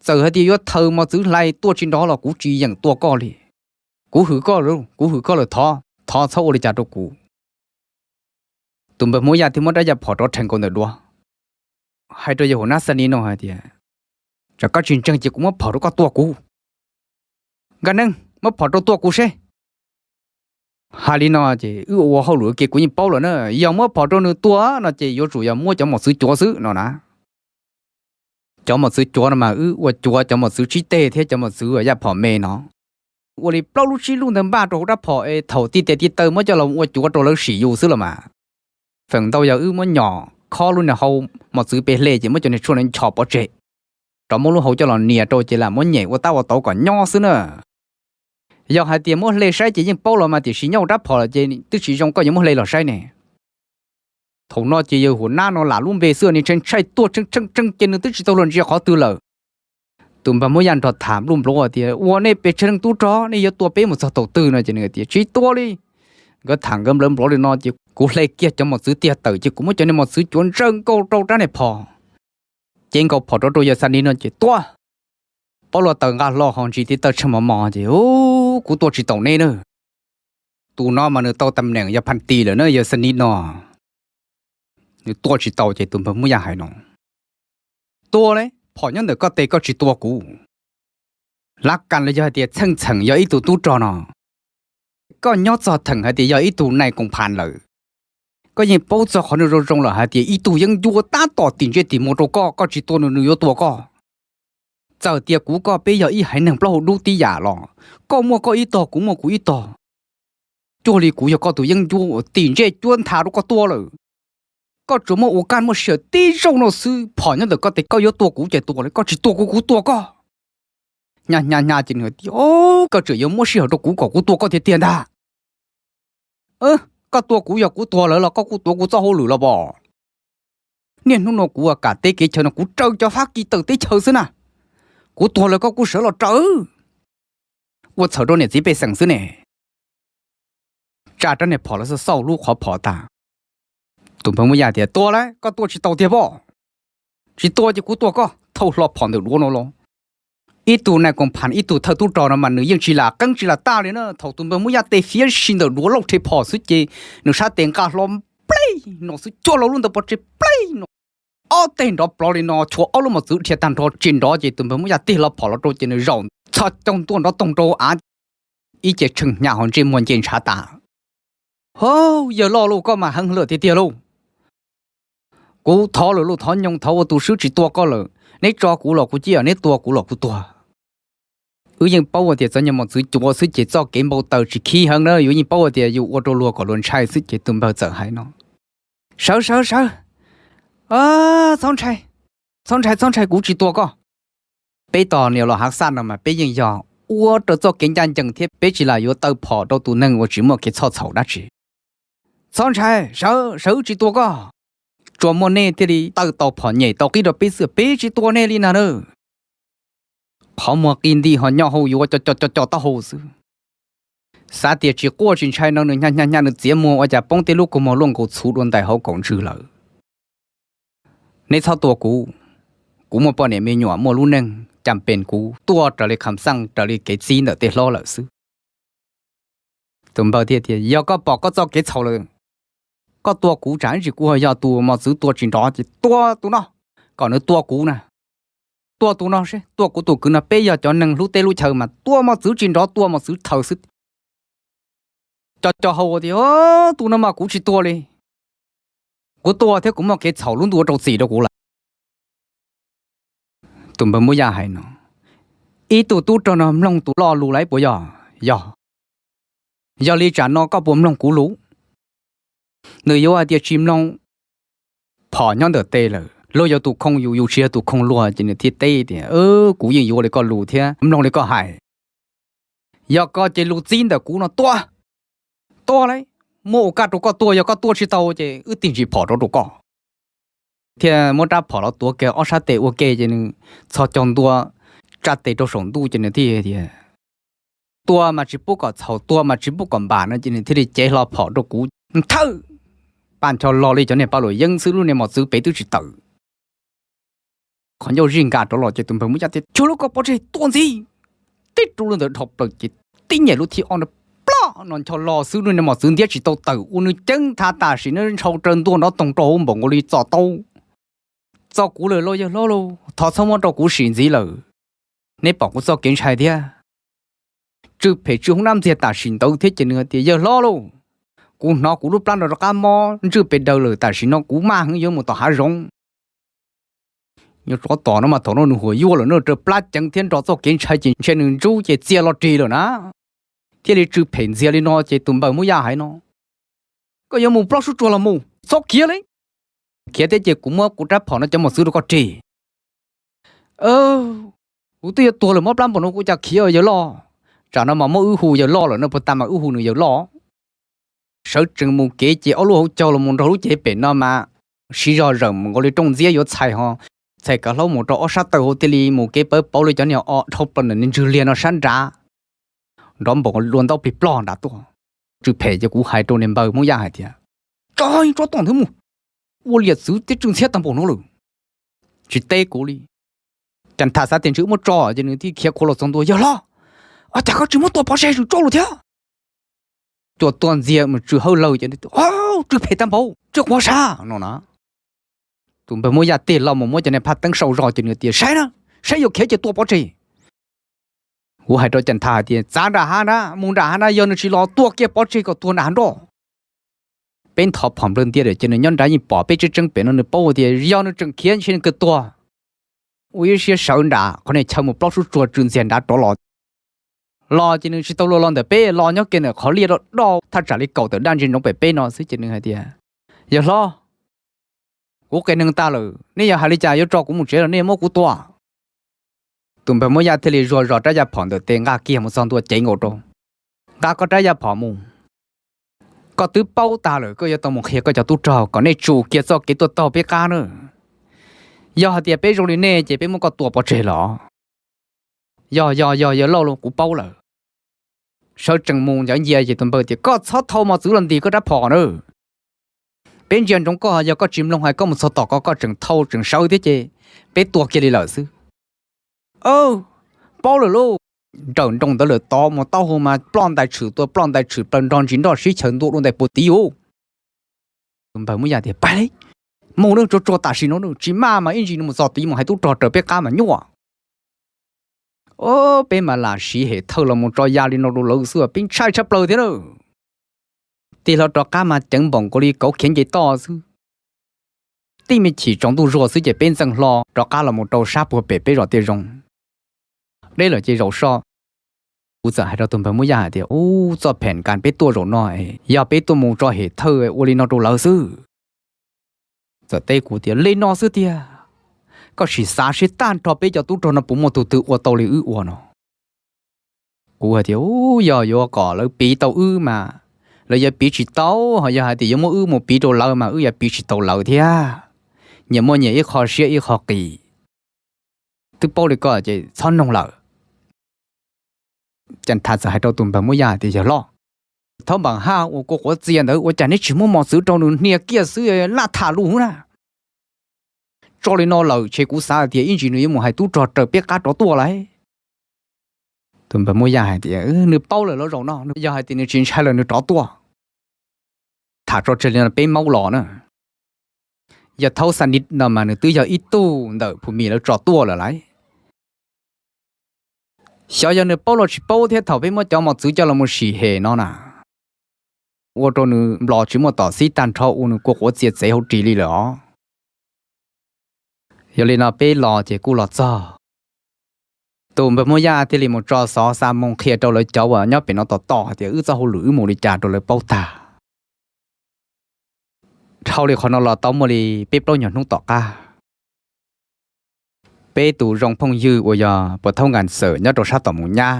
Txawm hais tias yuav thaws mos txwv hlais tuaj tsis nrov los kuv tsis yeem tua koj li. Kuv hwm koj lawm, kuv hwm koj lawm, thov, thov txhob ua li cas rau kuv. Tus npawg Hmoob Yaj thiaj muab rab yaj phom rov rhees nkaus ntawm duav, hais rau yawg Huas Nab Xab Nis no hais tias, Tsam koj tsis ntseeg ces kuv muab phom rau koj tua kuv. Nkaj Neeb, muab phom rau tua kuv seb. Hais li no ces wb ua hauj lwm ua ke kuv yeej paub lawm na, yog muab phom rau nws tua no ces yuav tsum yog muab cov mos txwv cuav xwb no na. Cov mos txwv cuav no mas wb ua cuav cov mos txwv tsib teg thiab cov mos txwv yaj phom me no. Ua li plaub lub tsib lub ntawd npaj rau hauv rab phom es thaum tib tes tib taw muab coj los ua cuav rau lawv sim yus xwb los mas. Feem ntau yog wb muab nyom khob lub niag hau mos txwv pem hle ces muab cov niag tshuaj no nchos pov tseg, rov muab lub hau coj los nias rau ces lam muab nyem ua tab ua tauv kom nyob xwb na. Yog hais tias muab hle saib ces yeej paub los mas, tiam sis nyob hauv rab phom lawm ces twb tsis zoo, koj yuav muab hle los saib ne. Thaum no ces yawg Huas Nab no lam lub npe xwb, nim tsheej tshaij tuaj tsheej tsheej tsheej ces nws twb tsis tau luag ntsia qhov twg lawm. Tus npawg Hmoob Yaj nrog tham npluj nplov tias, Ua nej pes tsawg leej tub rog, nej yuav tua peb mus txog thaum twg no? Ces nws tias, Tsis tua li. Nkawd tham nkawd nplawv nplov li no ces kuv hle kiag cov mos txwv tiag tawm ces kuv muab cov niag mos txwv cuav ntsaws nkaus rau rab niag phom, cev nkaus phom rau rau yawg Xab Nis no ces tua. Pob luaj taws nqa hlo ho ntsis tib taw tsheej mos mos ces, Kuv tua tsis taus nej na. Tus no mas nws tau tam neem yog phaj tis lawm na yawg Xab Nis no. Nws tua tsis tau ces tus npawg Hmoob Yaj hais no, Tua li, phom nyob ntawm koj tes koj tsis tua kuv. Lab kas los yog hais tias txheej txheem yog ib tug tub rog no, koj nyob txog theem hais tias yog ib tug nais koom phas lawm, koj yeej paub txog qhov no zoo zoo lawm hais tias ib tug yeeb ncuab tab tom tim ntsej tim muag rau koj, koj tsis tua nws, nws yuav tua koj. Txawm tias kuv koj peb yog ib haiv neeg plaub hau dub tib yam los, koj muaj koj ib tog, kuv muaj kuv ib tog. Cuag li kuv yog koj tus yeeb ncuab uas tim ntsej cuab nthav rau koj tua lawm, koj tsuas muaj ua kaj muaj sij hawm tib zaug no xwb, phom nyob ntawm koj tes, koj yuav tua kuv ces tua li, koj tsis tua kuv, kuv tua koj. Hnyav hnyav hnyav ces nws tias, Koj tseem yuav muab sij hawm rau kuv kom kuv tua koj tiag tiag ntag. Koj tua kuv, yog kuv tuag lawm los koj kuj tuav kuv txoj hauj lwm los pom. Niaj hnub no kuv kam teb kev chaw no kuv raws cov Fab Kis tawm teb chaws xwb na. Kuv tuag lawm koj kuj sawv los raws. Ua txhawm rau niam txiv pej xeem xwb ne. Tsa rab niag phom los xauj xauj lub qhov phom tas, tus npawg Hmoob Yaj tias, Tua lawm, koj tua tsis tau tiag pob. Tsis tua ces kuv tua koj. Thauj hlo phom ntawm duav no los. Ib tug nais koom phas ib tug thawj tub rog no mas nws yeej tsis lam qeeb tsis lam taj li na. Thaum tus npawg Hmoob Yaj tes fiav si ntawm duav lauj rhe phom xwb ces nws sab tes nqa hlo pleb no xwb, cuag hlo lub ntawd pov tseg pleb no. Ob teg nrov plov li no, tshuav ob lub mos txwv dhia tag nrho tsis nrov ces tus npawg Hmoob Yaj tig hlo phom los rau ces nws zaum txhos caug ntua nrov toog rau av, ib ce tsheej hnyav ho ntsej muag nce ntshav tas. Hov, yawg loj lauj, koj mas heev lawm tiag tiag lauj. Kuv thov lawm lauj, thov nyoos thov ua tus swb tsis tua koj lawm, neb tso kuv los kuv ciaj, neb tua kuv los kuv tuag. Wb yeej paub hais tias txog nyuag mos txwv cuav xwb ces txoj kev npau taws tsis khib heev na, yus yeej paub hais tias yus ua rau luag kom luag ntshai xwb ces tus npawg txawm hais no, Sawv sawv sawv, txhob ntshai, txhob ntshai txhob ntshai, kuv tsis tua koj. Peb tog niam los hav xaj no mas peb yeej yog ua raws txoj kev ncaj ncees thiab peb tsis lam yuav taw phom rau tus neeg uas tsis muaj kev txhoj txhaum dab tsi. Txhob ntshai, sawv sawv, wb tsis tua koj. Tsuas muaj nej thiaj li taw tau phom nyem tau qib rau peb xwb, peb tsis tua nej li na na. Qhov muag qi nti ho nyo hau yuav co co co co taub hau xwb. Xav tias tsis quaj tsis ntshai no nws hnyav hnyav hnyav nws txiav muag ua cas poob tej lub kua muag luaj nkaus txhuv dua ntais hauv kaum ntswg lawm. Neb txhob tua kuv, kuv muaj poj niam me nyuam muaj lub neej cas pes kuv tuaj raws li kham xaj raws li kev txib ntawm tej hlob lawm xwb. Tus npawg thiaj tias, Yog koj pom koj txoj kev txhaum lawm, koj tua kuv tsam ib ntsis kuv ho yog tus mos txwv tua tsis nrov ces tua tus no, kom nws tua kuv na. Tua tus no seb, tua kuv tus kwv no, peb yog cov neeg hlub teb hlub chaw mas tua mos txwv tsis nrov, tua mos txwv thaws xwb. Co co hau tias, Tus no mas kuv tsis tua li. Kuv tua thiab kuv muaj kev txhaum lub ntuj ua rau txim rau kuv lawm. Tus npawg Muab Yaj hais no, Ib tug tub rog no mloog tus loj lus lawm puas yog? Yog. Yog li tsam no koj puas mloog kuv lus? Nws yuav hais tias tsis mloog, phom nyob ntawm tes lawm, luag yog tus khoo yus, yus tsis yog tus khoo luag, ces nws thiaj teb tias, Kuv yeej yuav li koj lus thiab mloog li koj hais. Yog koj ces lus txib ntawm kuv no tua, tua lauj. muab ua kaj rau koj tua, yog koj tua tsis tau ces wb tig ntsis phom rau rau koj. Thiaj muab rab phom los tuav kiag ob sab tes ua ke ces nws txhos caug ntua tsa tes rau saum ntuj ces nws thiaj tias, tua mas tsis pub kom txhaum, tua mas tsis pub kom npam no ces nws thiaj li cev hlo phom rau kuv thawj, paj ncho lo li cov niag paj luam yeeb xwb, lub niag mos txwv pem twb tsis tawm. Qhov ncauj zij nkas rov los ces tus npawg Muab Yaj tias, cuag lub koj pov tseg, tua ntxiv. Tib rau lub ntawd dhau plaws ces tib nyem lub thib ob no, ploj no ncho lo xwb, lub niag mos txwv ntiab tsis tau tawm, ua nws ceeb thav tam sim no ntshau raws ntua nrov toog rau hauv npaum nkaus li txo taub. Txo kuv lawm lauj yawg hlob lauj, thov txhob muab rau kuv sim ntxiv lawm. Neb pom kuv txoj kev ntshai thiab. Tsw phem tsw hoob nab ntxiag tam sim ntawd thiab ces nws hais tias, yawg hlob lauj, kuv hnov kuv lub plab nrov rov qab mob ntswj pes daws lawm, tam sim no kuv maj heev yuav mus tom hav zoov. Nyuam tsov tom no mas thaum no nws huam yuag lawm no, raws plab ceev thiab nrog txoj kev ntshai ces ntshe nws ntsub ces txia los rig lawm na. Thiaj li tsw phem ntxiag li no ces tus npawg Muab Yaj hais no, koj yuav mus plaub sub tsuag los mus, txhob khiav li. Khiav thiab ces kuv muab kuv rab phom no cov mos txwv rau koj rig. Kuv twb yuav tuag lawm, mob plab npaum no kuv cas khiav yawg loj. Tsam no mas muab wb hu yawg loj lawm no, puag ta mas wb hu nws yawg loj. Sawv tsees mus kev ces ob lub hauv caug los mus nrog lub cev pem no mas siv zog zawm mus nkaus li rooj ntxiab yuav txhais ho, txhais kav hlaub mus rau ob sab taw hauv thiaj li mus kev pawv pauv li cov niag o dhau plaws ntawm niag ntswg liag no sab nrad, nrov npaum dua ntaub plig plog nrad tuaj. Tsw phem ces kuv hais rau niag npawg Muab Yaj hais tias, tso tsob tooj ntawd mus, ua liam txwv thiab tsw ntxhiab tag npaum no lawm, tsis teb kuv li. Cas tham xav tias ntshe wb muab tso ces nws thiaj khiav khuav los txog ntua, yawg hlob, ua cas koj tsis muab tua pov tseg tso lawm thiab? Cua tuaj ntxiag mus tsw hawj lawg ces, tsw phem tag npaum, tsw quav sab no na. Tus npawg Muab Yaj tig los mus muab cov niag phaj teeb sau zog ces nws tias, saib na, saib yuav khiav ces tua pov tseg. Kuv hais rau Cas Thas hais tias, txav nram hav na, mus nram hav na, yog nws tsis los tua kiag pov tseg kom tuag nram hav nroj. Peb nthov phom nplawg ntiaj lawm ces nws nyob nrad yeej pom peb tseeb tseeb pem no, nws paub tias yog nws tseem khiav ntshe nws kawg tuag. Ua ib siab sawv nram qhov niag chaw mus plaub sub tsuag tsw ntxiag nrad rov los. Los ces nws tsis tau luag los ntawm peb, los nyob kiag ntawm qhov liaj doj doj thaj tsam li kaum tawm daj ntsia ntsoov pem peb no xwb ces nws hais tias, yawg hlob, kuv qias neeg tag lawm, nej yog hais li cas yuav tso kuv mus tsev los nej muab kuv tua? Tus npawg Muab Yaj thiaj li zuag zog rab yaj phom ntawm tes nqa kiag mus txog ntua cev nkaus rau, nqa koj rab yaj phom mus. Koj twb paub tag lawm, koj yuav tau mus qhia koj cov tub rog kom nej tsum kiag txoj kev tuaj taug peb qab na. Yog hais tias peb zoo li nej ces peb muab koj tua pov tseg los? Yog yog yog, yawg laus, kuv paub lawm. Sawv tsees mus ncav ncia ces tus npawg tias, koj txhob thau mos txwv los ntis koj rab phom na. Peb ntsia ntsoov koj, yog koj tsis mloog hais koj mus txog tom ko koj tseem thau tseem sawv thiab ces peb tua kiag li lawm xwb. Paub lawm lauj. Nrawm nroos ntawd lawm tod mus taub hau mas ploj ntais tshwm tuaj ploj ntais tshwm plaws nrog ntsis nroj sib chaws ntua dua ntais puag tid ub. Tus npawg Muab Yaj tias, pab li, mus na, tsuag tsuag tam sim no na, tsis maj mas ib ntsis nws mus txog tid mus hais tub rog raws peb qab mas nyuaj. Ob peb mas lam siv hem thawj los mus tso ya li no rau lawv xwb, peb ntshai tshaj plaws thiab na. Tig hlo rov qab mas ceev npaum nkaus li kauv khiav nce toj xwb. Tib me chim tsaus ntuj zuag xwb ces peb ntxeej hlo rov qab los mus rau sab puag pem peb zos Tiaj Zoo. Deb lawm ces zaum so, kuv txawm hais rau tus npawg Muab Yaj hais tias, ub, txoj phem kas peb tuaj zaum no, yog peb tuaj mus tso hem thawj ua li no rau lawv xwb. Txawm teb kuv tias, li no xwb tiag, koj sim xav seb tag nrho peb cov tub rog no puas muaj tus twg ua tau li wb ua no? Kuv hais tias, ub, yog yuav kom lawv piv tau wb mas lawv yuav piv tsis tau, ho yog hais tias yuav muab wb mus piv rau lawv mas wb yuav piv tsis tau lawv thiab. Nyias muaj nyias ib qho siab ib qho qis. Twb paub li ko ces txhob noog lawm. Cas Thas txawm hais rau tus npawg Muab Yaj tias, yawg hlob, thaub npam haj uas kua quav txia ntawd ua cas neb tsis muab mos txwv rau nws hnia kiag xwb laj tham lus na? Tso li no lawm ces kuv xav tias ib ntsis nws yuav mus hais tub rog raws peb qab rov tuaj lawm. Tus npawg Muab Yaj hais tias, nws paub lawm los zaum no, yog hais tias nws tsis ntshai lawm nws rov tuaj. Tham tso tseg li no peb maub los na. Yog thaub xa ni no mas nws twb yog ib tug ntawm phum mis lawv tso tuaj lawm lauj. Xyov yog nws paub los tsis paub thiab thaum peb muab cov mos txwv coj los mus sim hem no na, ua rau nws nplos tsis muaj tom xib tag nrho ua nws kua quav txia txev hauv ris li lawm os. Yog li no peb los ces kuj los txog. Tus npawg Muab Yaj thiaj li mus tso xov xa moo qhia rau lawv cov uas nyob pem no tos tos hais tias wb txoj hauj lwm wb mus li cas rau lawv paub tag. Dhau li qhov no los tau muaj li peb plaub nyuag hnub tom qab, peb tus zoo phooj ywg uas yog puas thaub nkas xawm nyob rau sab tom mus nyab,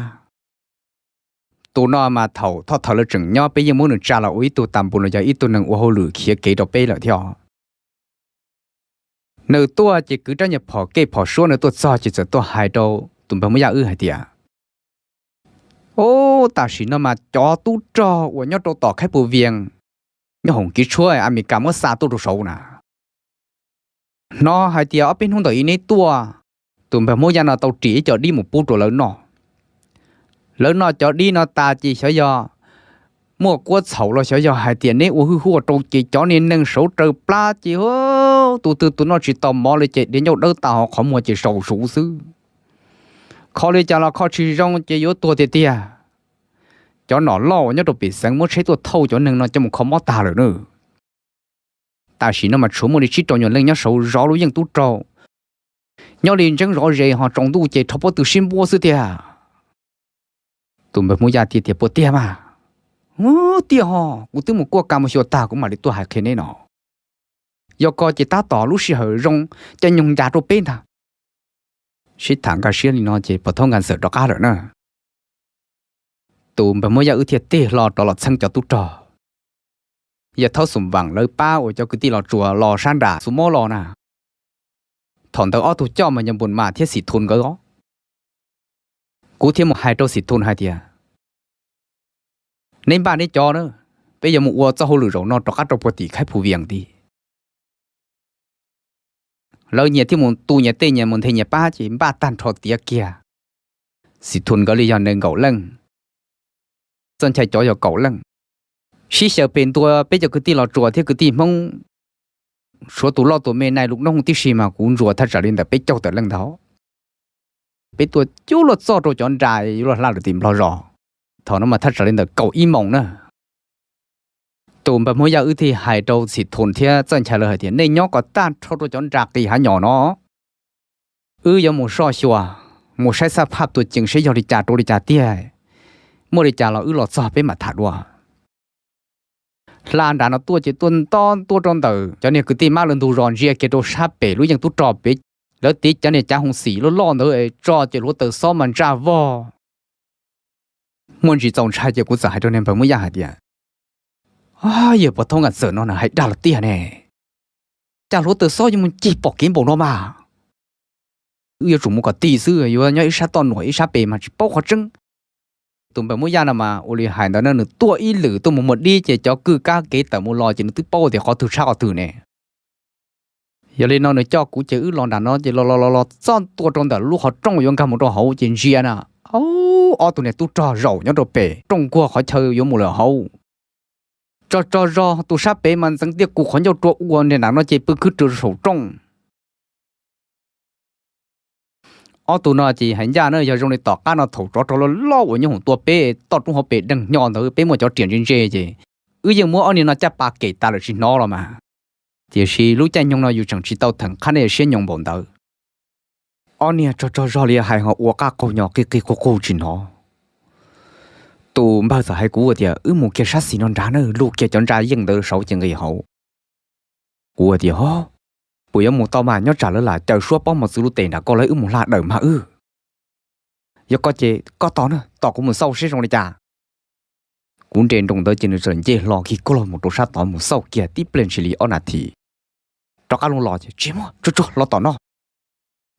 Tus no mas thaum thoj thawj lawv tseem nyob peb yeej muab nws tsa los ua ib tug tas npus los yog ib tug neeg ua hauj lwm khiav kev rau peb lawm thiab. Nws tuaj ces kwv rab nyuag phom kej phom suab nws tuaj txog ces txawm tuaj hais rau tus npawg Muab Yaj wb hais tias, Ub, tam sim no mas cov tub rog uas nyob rau tom Khaib Pus Vias, nyob hoom kiv tshuab Amelikas muab xa tuaj rau saud na. Hnov hais tias ob peb hnub ntawm ib neb tuaj, tus npawg Muab Yaj no tau ris ib co dib mus pub rau lawv noj. Lawv noj cov dib no tas ces xyov yog muaj kuab txhaum los xyov yog hais tias neb ua hwj huaj rau ces cov niag neeg saud raws plab ces tus twg tus noj tsis tau mov li ces diav ncauj dawb tag ho qhov muag ces sau suv xwb. Kho li cas los kho tsis zoo ces yuav tuag tiag tiag. Cov nom loj uas nyob rau pem xeev muab tsheb tuaj thauj cov neeg no coj mus kho mob tag lawm na. Tam sim no mas tshuav muaj li tsib rau nyuag leej nyob saud zov lub yeej tub rog, nyob li ntseeb zov ze ho tsaus ntuj ces rho pob tw sib npuab xwb tiag. Tus npawg Muab Yaj thiaj tias, Puas tiag mas? Tiag ho, kuv twb mus kuaj kas mus xyuas tag kuv mam li tuaj hais qhia neb no. Yog koj ces tab tom lub sij hawm zoo, caij nyoog ncas rau peb ntag. Sib tham nkag siab li no ces pog Thaub Nkaj Ntxawm rov qab lawm na. Tus npawg Muab Yaj wb thiaj tig hlo rov los txheeb cov tub rog. Yawg Thaub Xum Vam lawv pab uas cov kwv tij Los Tsuas los sab nram Xus Mob los na. Thaum ntawd ob tug coj mas yog Npus Mas thiab Xim Thun nkawd os. Kuv thiaj mus hais rau Xim Thun hais tias, Neb npaj neb cov na, peb yuav mus ua txoj hauj lwm zaum no rov qab rau puag tim Khaib Phu Vias tid. Lawv nyias thiaj mus tu nyias tej, nyias mus nthe nyias pab ces npaj tag nrho tiav kiag. Xim Thun nkawd li yog nees nkaum leej, Txawj Nchai cov yog kaum leej. Sib xyaw pes ntua peb cov kwv tij Los Tsuas thiab kwv tij Hmoob, suav tus loj tus me nais lus noob tib si mas kuv ntsuas thaj tsam li ntawm peb caug tawm leej ntag. Peb tuaj cub luaj txoj rau cov nra yuav luag hla lawm tim Nplog zos. Thaum no mas thaj tsam li ntawm kaum ib moos na. Tus npawg Muab Yaj wb thiaj hais rau Xim Thun thiab Txawj Nchai lawv hais tias, Nej nyob kom tag nrho rau cov nra qis hav nyom no. Wb yuav mus soj xyuas, mus saib xab phaj tua cees seb yog li cas rau li cas tiag. Muaj li cas los wb los txog peb mam tham dua. Hla nram no tuaj ces tuaj nto ntua rau ntawm cov niag kwv tij mab lawv ntug zos ntsia kiag rau sab pem lub yeej tub rog pem, lawv tiv cov niag cav hoo xim loj loj ntawd tso ces hluav taws xob mas ntsaj vog. Muaj ntsis txaus ntshai ces kuv txawm hais rau niag npawg Muab Yaj hais tias, Yawg pog Thaub Nkaj Ntxawm no na hais dag los tiag ne. Cas hluav taws xob yuav mus cig pom kev npaum no mas. Wb yuav tsum mus kom tij xwb, yuav nyob ib sab toj nuam ib sab pem mas tsis paub qhov tseeb. Tus npawg Muab Yaj no mas ua li hais ntawd na, nws tuaj ib lwm tuaj mus muag dib ces cov kwj kab kev tawm mus los ces nws twb paub tias qhov twg tshab qhov twg ne. Yog li no nws coj kuv ces wb los nram no ces los los los los txog ntua rau ntawm lub qhov rooj yuav nkag mus rau hauv ces ntsia na, ob tug niag tub rog zaum nyob rau pem rooj nkuaj qhov chaw yuav mus lawm hauv. Tso tso zog tus sab pem mas ntxeev tiaj kus qhov ncauj rua ua niag nram no ces pw khwb rau saum rooj. Ob tug no ces hais ncaj na, yog zoo li tom qab no thaum tsov rog loj loj uas nyob hoom tua peb toj roob hauv pes deeg hnyo ntawd peb muaj cov riam ntse ntse ces wb yeej muab ob niag no caj pas kem tas lawm tsis hnov los mas. Tiam sis lub caij nyoog no yus tseem tsis tau theem qhab nej siab nyoos npaum ntawd. Ob niag tso tso zog li hais ho ua qaj qaug nyo qig qig qug qug tsis hnov. Tus npawg txawm hais kuv tias, Wb mus kiag sab xis no nrad na, lug kiag cov ntsa yeej ntawd saud ces nqis hauv. Kuv tias, Ho, puas yuav mus tau mas? Nyob tsam lawv lam caw suab pob mos txwv lub tes nram ko lawv wb mus hla dawm mas wb. Yog koj ces koj tos na, tos kuv mus xauj seb zoo li cas. Kuv nres nroos ntawd ces nws txawm nce hlo khi kuj los mus rau sab tod mus xauj kiag tib pliag ntshis li ob nas this, rov qab lug los ces, Tsis muaj, tsuag tsuag los tom no.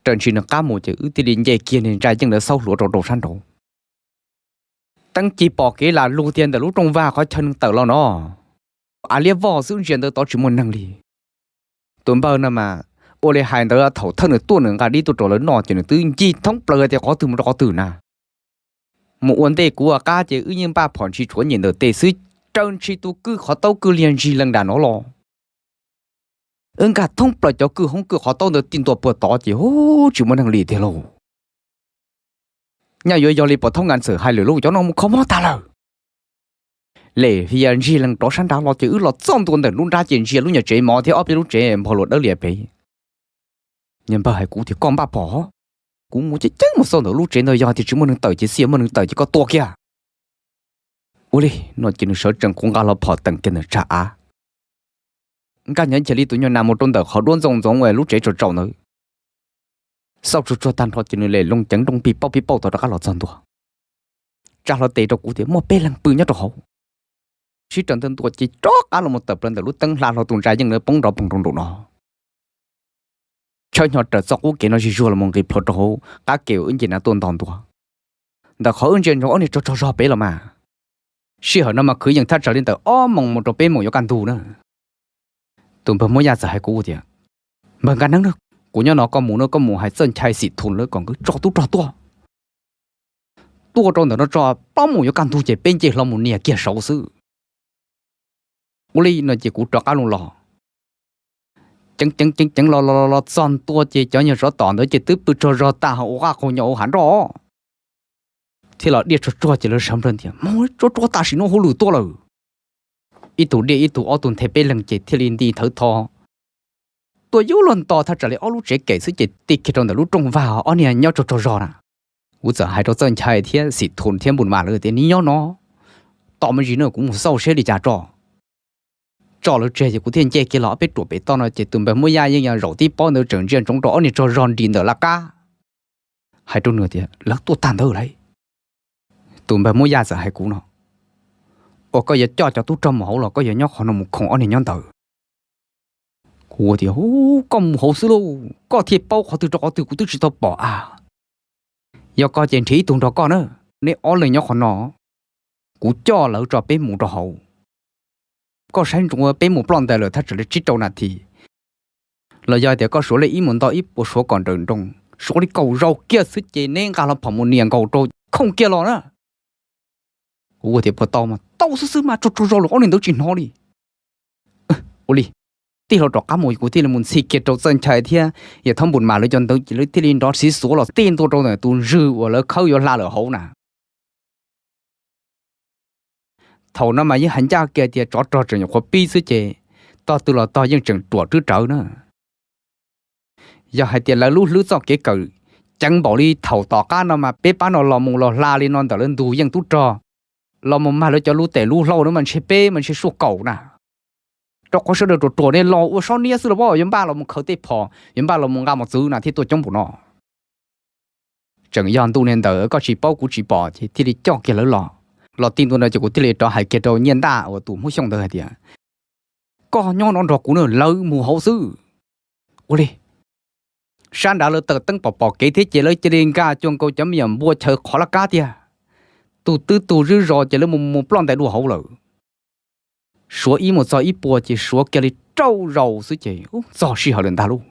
Raws ntshis nws qab mus ces wb thiaj li nce kiag niag ntsa yeej ntawd xauj hluav rau rau sab nraud. Teeb cig pom kev lam lug tiag ntawm lub rooj vag qhov chaw neeg tawm los no, av liab voj xwb ntsia ntawd tod tsis muaj neeg li. Tus npawg no mas ua li hais ntawd thaum thawj nws tuaj nws nqa dib tuaj rau lawv noj ces nws twb ncig thoob plaws tias qhov twg mus rau qhov twg na. Mus ua ntej kuv ua qab ces wb yeej npaj phom ntshis tshuav nyem ntawm tes xwb, raws ntshis tus kwj qhov taub kwj liag ntsig lees nram no los. Wb nkag thoob plaws cov kwj hoob kwj qhov taub ntawd ti ntua puag tod ces hu tsis muaj neeg li tiag lauj. Nyaj yuav yog li pog Thaub Nkaj Ntxawm hais lawm lauj, cov no mus kho mob tag lawm. Lem hias ntsig lees rov sab nrad los ces wb los txog ntua ntawm lub nrab ces ntsia lub nyuag tsev mov thiab ob peb lub tsev npog luas dawb lias pem. Niag npawg hais kuv tias koj npaj phom, kuv mus ceev ceev mus xauj ntawm lub tsev ntawd yog tias tsis muaj neeg tawm ces xij muaj neeg tawm ces koj tua kiag. Ua li no ces nws sawv tsees kuv nqa hlo phom teem kiag ntawm tsag av. Nkag nyob nchav li tus nyuag nas mus rau ntawm qhov duab ntxoov ntxoov lub tsev tsaus tsaus ntawd. Xauj tsuag tsuag tag nrho ces nws lem loo ceev nrooj pij pauj pij pauj tau rov qab los txog ntua. tsa hlo tes rau kuv tias muaj peb leeg pw nyob rau hauv. Sib raws ntua ntua ces rov qab los mus tawm plaws ntawm lub teeb hla hlo tus ntsa yeej lawv poob nrov poog rau nraum no. Tshawb hnyo raws txoj qub kev no zig zuag los mus nqis plhuav rau hauv qab kev uas wb nce na tuaj nto ntua. Ntawm qhov wb ntsia ntsoov ob niag rog rog zog pem los mas, sij hawm no mas kwv yees thaj tsam li ntawm ob moos mus rau peb moos yuav kaj ntug na. Tus npawg Muab Yaj txawm hais kuv tias, npawg Nkaj Neeb na, kuv nyob no koj mus na, koj mus hais Txawj Nchai Xim Thum lawv kom nkawd tso tub rog tuaj. Tuaj rau ntawm no tso, plaub moos yuav kaj ntug ces peb nce hlo mus nias kiag saud xwb. Ua li no ces kuv rov qab los los, ceev ceev ceev ceev los los los txog ntua ces cov nyuag tsov tom ntawd ces twb pw tsaug zog tag hauv ua qaj qaug nyo hauv hav nroj. Thiab los diaj tsuag tsuag ces lawv sawv nplawg tias, tsuag tsuag tam sim no hauj lwm tuaj lawm. Ib tug diaj ib tug ob tug nthe peb leeg ces thiaj li nti thawv tho tuaj yuav luag nto thaj tsam li ob lub tsev kem xwb ces ti kiag rau ntawm lub rooj vag ob niag nyob tsaug tsaug zog na. Kuv txawm hais rau Txawj Nchai thiab Xim Thum thiab Npus Mas lawv tias, neb nyob no tos me ntsis no kuv mus xauj seb li cas tso. Tso lawv tseg ces kuv thiaj nce kiag los ob peb ruam pem toj no ces tus npawg Muab Yaj yeej yog zaum tib pob ntawd tseem ntsia ntsoov rau ob niag tsov zog nrim ntawm laj kab, hais rau nws tias, lawv tuaj tag ntawd lauj. Tus npawg Muab Yaj txawm hais kuv no, ua koj yuav coj cov tub rog mus hauv los koj yuav nyob qhov no mus khoom ob niag nyob ntawd? Kuv tias, koj mus hauv xwb lauj, koj thiaj paub qhov twg rau qhov twg kuv twb tsis tau pom a. Yog koj ces nrhiav ib tug nrog koj na, neb ob leeg nyob qhov no, kuv coj lawv tso peb mus rau hauv. Koj saib ntsoov peb mus ploj ntais lawm thaj tsam li tsib rau nas this, los yog tias koj suav lej ib mus nto ib puas suav kom nrawm nroos, suav li kaum zaus kiag xwb ces neb nqa hlo phom mus nias nkaus rau khoom kiag los na. Kuv tias, puas tau mas? Tau xwb xwb mas, tsaug tsaug zog lawm ob niag ntawd tsis hnov li. Ua li, tij laug rov qab mus kuv thiaj li mus ntxhi kiag rau Txawj Nchai thiab yawg Thoob Npus Mas lawv cov ntawd ces lawv thiaj li nrov siv xuav los tij ntua rau ntawm tus ntswg uas lawv khawb yuav hla lawm hauv na. Thaum no mas yeej hais ncaj kiag tias tsov rog tseem nyuam qhuav pib xwb ces tog twg los tog yeej tseem ruam twb rawv na. Yog hais tias lawv lub hlwb txoj kev kawm ceev npaum li thaum tom qab no mas peb pab no los mus los hla li no ntawm lawv ntug yeej tub rog los mus mag lawv cov lub tes lub hlau no mas ntshe peb mas ntshe suaj kaum na. Rau qhov sawv daws ruam ruam ne los ua sob niab xwb los yuav npaj los mus khaws tej phom, yuav npaj los mus nqa mos txwv na thiaj tuaj coob npaum no. Tseem yog ntu niag ntawd koj tsis paub kuv tsis pom ces thiaj li coj kiag lawv los. Los tij ntua ntawd ces kuv thiaj li rov hais kiag rau Nyiaj Ntaj uas tus Hmoob Xyooj ntawd hais tias, koj nyob no nrog kuv na, lawv mus hauv xwb. Ua li, sab nrad lawv taws teeb pom pom kev thiab ces lawv cia li nkag cuag nkaus cov me nyuam npua chaw qhov laj kab tiag. Tus twb tus zwb zos ces lawv mus mus ploj ntais dua hauv lawm. Suav ib mus txog ib puas ces suav kiag li rau zaus xwb ces txog sij hawm lawm ntag lauj.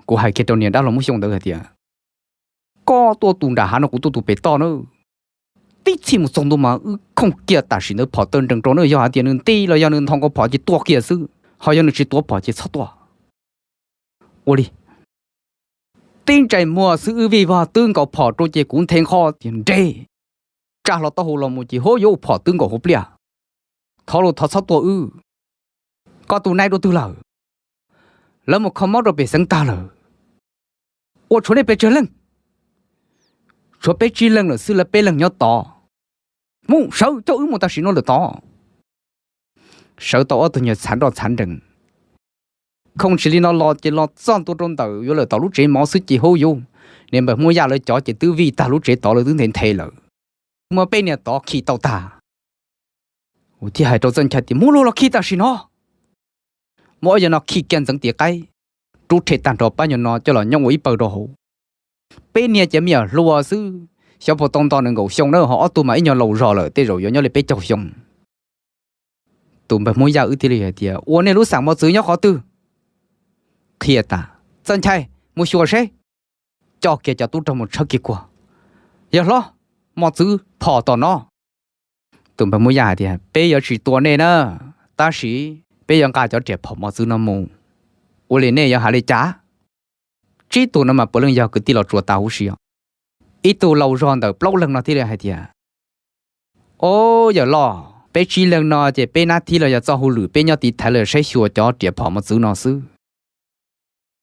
Kuv hais kiag rau niag dab laug Hmoob Xyooj ntawd hais tias, koj tuaj tus nram hav no kuv tuaj tus pem toj na. Tib txhij mus txog ntua mas wb khooj kiag tam sim ntawd phom taw nrees rau na, yog hais tias nws nti los yog nws nthos nkaus phom ces tua kiag xwb, ho yog nws tsis tuav phom ces txhob tuaj. Ua li, tib ntsais muag xwb wb vij vog twb nkaus phom rau ces kuv nthe nqho tias nres, tsa hlo taub hau los mus ces huab yuav ua phom twb nkaus hauv pliaj. Thov los thov txhob tua wb, koj tus nai rau twg lawm? Lawv mus kho mob rau pem xeev tag lawm. Ua tshuav nej pes tsawg leej? Tshuav peb tsib leeg lawm xwb, lawv peb leeg nyob tod. Mus sawv coj wb mus tam sim no lawm tod. Sawv tau ob tug nyuag txhav nroj txhav nrees, khooj tsis li no los ces los txog ntua rau ntawm yuav lawm tom lub tsev mov xwb ces huab yuav, niag npawg Hmoob Yaj lawv cov ces twb vij tag lub tsev tod lawv twb nthe nthe lawm. Muab peb niag tod khi tau tag. Kuv thiaj hais rau Txawj Nchai tias muab luag los khi tam sim no. Muab ob yawg no khi kiag ntxeev tis qaib, rub rhe tag nrho pab nyuag no coj los nyob ua ib pawg rau hauv. Peb niag ces me nyuam hluas xwb, xyov puas tau nto nees nkaum xyoo na, ho ob tug mas ib nyuag laus zog lawm tej zaum yuav nyob li peb caug xyoo. Tus npawg Hmoob Yaj wb thiaj li hais tias ua nej lub xam mos txwv nyob qhov twg? Qhia tas, Txawj Nchai, mus xyuas seb. Coj kiag cov tub rog mus tshawb kiag kuag. Yawg hlob, mos txwv phom tom no. Tus npawg Hmoob Yaj hais tias peb yuav tsis tua nej na, tab sis peb yuav nqa cov riam phom mos txwv no mus. Ua li nej yuav hais li cas? Tsib tug no mas puav leej yog kwv tij los tsuas tas huv si os. Ib tug laus zog ntawm plaub leeg no thiaj li hais tias, o, yawg loj, peb tsib leeg no ces peb nab thib los yog txoj hauj lwm peb nyob tiv thaiv los saib xyuas cov riam phom mos txwv no xwb.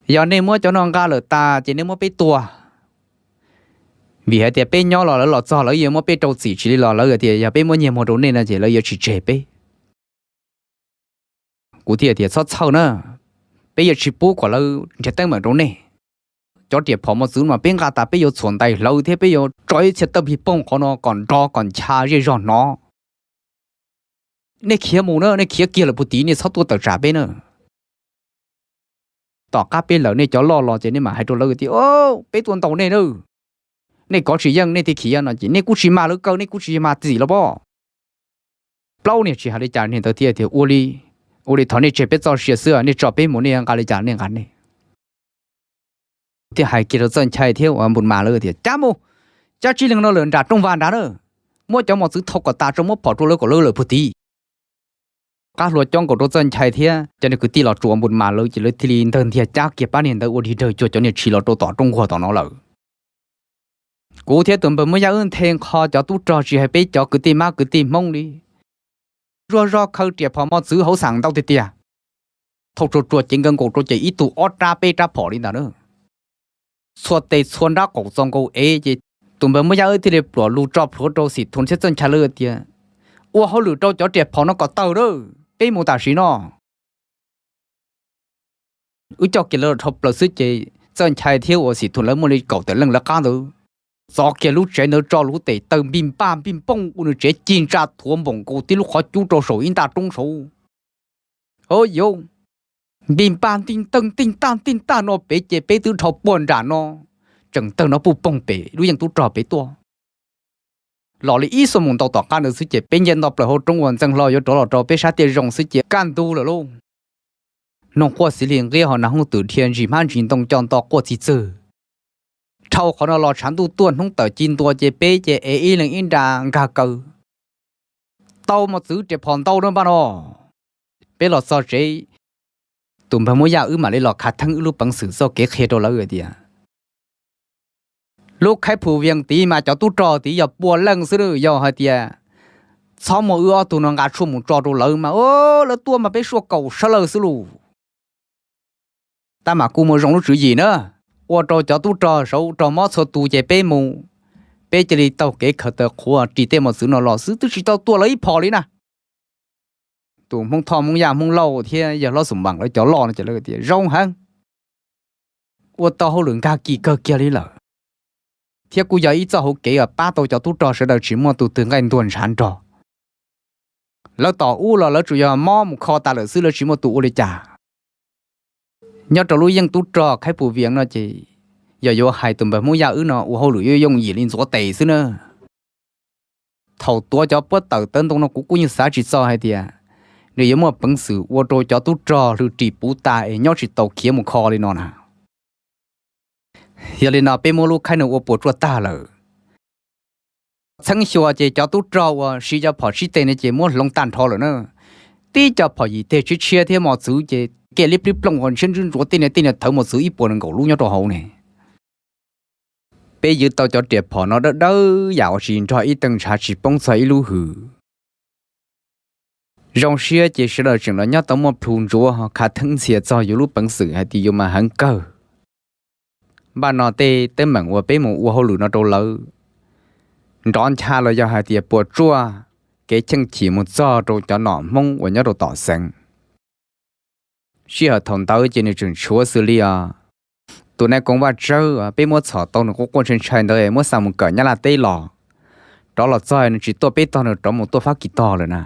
Yog nej muab cov no nqa lawm tas ces nej muab peb tua. Vim hais tias peb nyob los lawv los txog lawv yuav muab peb rau txim tsis li los lawv tias yog peb muab nyiag muag rau nej no ces lawv yuav tsis tseg peb. Kuv thiaj tias txhob txhawj na, peb yuav tsis pub kom lawv nrhiav teeb meem rau nej. Cov riam phom mos txwv mas peb nqa tas peb yuav txhuam ntais hlawv thiab peb yuav tso ib txhia tawj pig pooj qhov no kom nrov kom ncha zej zog hnov. Nej khiav mus na, nej khiav kiag lawm puag tid nej txhob tuaj tawm tsam peb na. Tom qab peb lawm nej cov loj los ces nej mam hais rau lawv tias peb tuaj ntaus nej na. Nej kov tsis yeej nej thiaj khiav no ces nej kuj tsis mag lawv kaw, nej kuj tsis mag txim los pob. Plaub niag tsis hais li cas, niag ntawd thiaj tias ua li, ua li thov nej tseg peb txoj sia xwb, nej tso peb mus, nej nqa li cas nej nqa nej. Thiaj hais kiag rau Txawj Nchai thiab uas Npus Mas lawv tias cab mus, cab tsib leeg no lawm nram rooj vag nrad na, muab cov mos txwv thau kom tas tso, muab phom rau lawv kom lawv lawm puag tid. Qab hlua cob nkaus rau Txawj Nchai thiab cov niag kwv tij Los Tsuas, Npus Mas lawv ces lawv thiaj li ntawg ntiag cab kiag pab niag ntawd ua dig dawg cuag cov niag tshis los rau tom rooj nquag tom no lawm. Kuv thiab tus npawg Muab Yaj wb nthe nqho cov tub rog tsis hais peb cov kwv tij mab kwv tij Hmoob li, zuag zog khaws riam phom mos txwv hauv xeem ntau tiag tiag. Thauj tsuag tsuag cev nkawd nkaus rau ces ib tug ob rab peb rab phom li ntawd na. Txhua tes txhua nrab qaum txo nkaus ev ces tus npawg Muab Yaj wb thiaj li pluam lus tso plhuav rau Xim Thum thiab Txawj Nchai lawv tias ua hauj lwm rau cov riam phom no kom tawg lawm, peb mus tam sim no. Wb coj kiag lawv los dhau plaws xwb ces Txawj Nchai thiab uas Xim Thum lawv muaj li kaum tawm leej lawv qab ntawd txov kiag lub tsev ntawd tso lub tes taw npij npaj npij npooj ua nws tsev cig ntsa thuav npaum nkaus tib lub qhov cub rau saum ib ntaj roob saud. Au yau, npij npaj ntig tawg ntig tag ntig tag no pem ces peb twb dhau puag nram no, tseem tawg no puj poog pem lub yeej tub rog pem tuaj. Los li ib xuab moos ntau tom qab ntawd xwb ces peb nce nto plaws hauv roob uas Ntxeej Hlo yuav rov los rau peb sab tiaj zoo xwb ces kaj ntug lawm lauj. Noog quaj xiv hli nqiab ho nas hooj twm dhia ntsis hmab ntsis ntoo co nto quaj txi txwg. Dhau qhov no los tshav ntuj tuaj hnub tawm ci ntua ces peb ces ev ib leeg ib nra nkag kaw. Tau mos txwv riam phom ntau na npaj no. Peb los txog tsev, tus npawg Muab Yaj wb mam li los khav theeb wb lub peev xwm txoj kev qhia rau lawv hais tias lub khaib Phu Vias tid mas cov tub rog tid yog pua leej xwb, yog hais tias txhob muaj wb ob tug no nqa tshuaj mus tso rau lawv mas lawv tuaj mas peb suaj kaum sawv lawj xwb lauj. Tab mas kuj muaj zoo lub tswv yim na, ua rau cov tub rog saud raug mob txhua tus ces peb mus, peb cia li taug kev khaws taws qhuav ris tej mos txwv no los xwb twb tsis tau tua lawv ib phom li na. Tus Hmoob Thoj Hmoob Yaj Hmoob Lauj thiab yawg hlob Xum Npas lawv cov loj no ces lawv tias zoo heev, ua tau hauj lwm nkag kis kawg kiag li lawm, thiab kuj yog ib txoj hauv kev uas pab tau cov tub rog sawv daws tsis muaj tus twg nqaij ntuag ntshav nrog. Lawv tom ub los lawv tsuas yog mob mus kho tas lawm xwb, lawv tsis muaj tus ua li cas. Nyob rau lub yeej tub rog khaib Phu Vias no ces yog yuav hais tus npawg Hmoob Yaj wb no ua hauj lwm yooj yim li ntxuav tes xwb na. Thaum tuav cov puab tawm tawv ntoo no kuv kuj yeej xav tsis txog hais tias nws yuav muaj peev xwm ua rau cov tub rog hlwj ris puv tas es nyob tsis tau khiav mus kho li no na. Yog li no peb muab lub khaib no ua puas tsuaj tag lawm. Txheeb xyuas ces cov tub rog uas siv cov phom tsib teg no ces muab hloov tag nrho lawm na. Tib co phom yim teg tshiab tshiab thiab mos txwv ces kiaj liab plib plooj uas ntshiab ntsuab ntsuav tej niag tej niag thawv mos txwv ib puas nees nkaum lub nyob rau hauv ne. Peb ywv tau cov riam phom no dawb dawb yam uas tsis nrog ib teej ntshav tsis poob txog ib lub hws. Zoo siab ces sawv daws tseem los nyob tau muaj plhus ntsuav ho khav theeb ntxhias txog yus lub peev xwm hais tias yus mas heev kawg. Npaj no tej teeb meem uas peb mus ua hauj lwm no rau lawv nrov ncha los yog hais tias puas tsuaj kev cheej chim mus txog rau cov nom Hmoob uas nyob rau tom xeev. Sij hawm thaum ntawd ces nws tseem tshuav xws li os, tus nais koom Vaj Tsawb peb muab txhom tau nws quaj quaj ntshai ntshai ntawd muab xa mus kawm Nyab Laj teb los, rov los txog nws tsis tuaj peb tog, nws rov mus tuaj Fab Kis tog lawm na.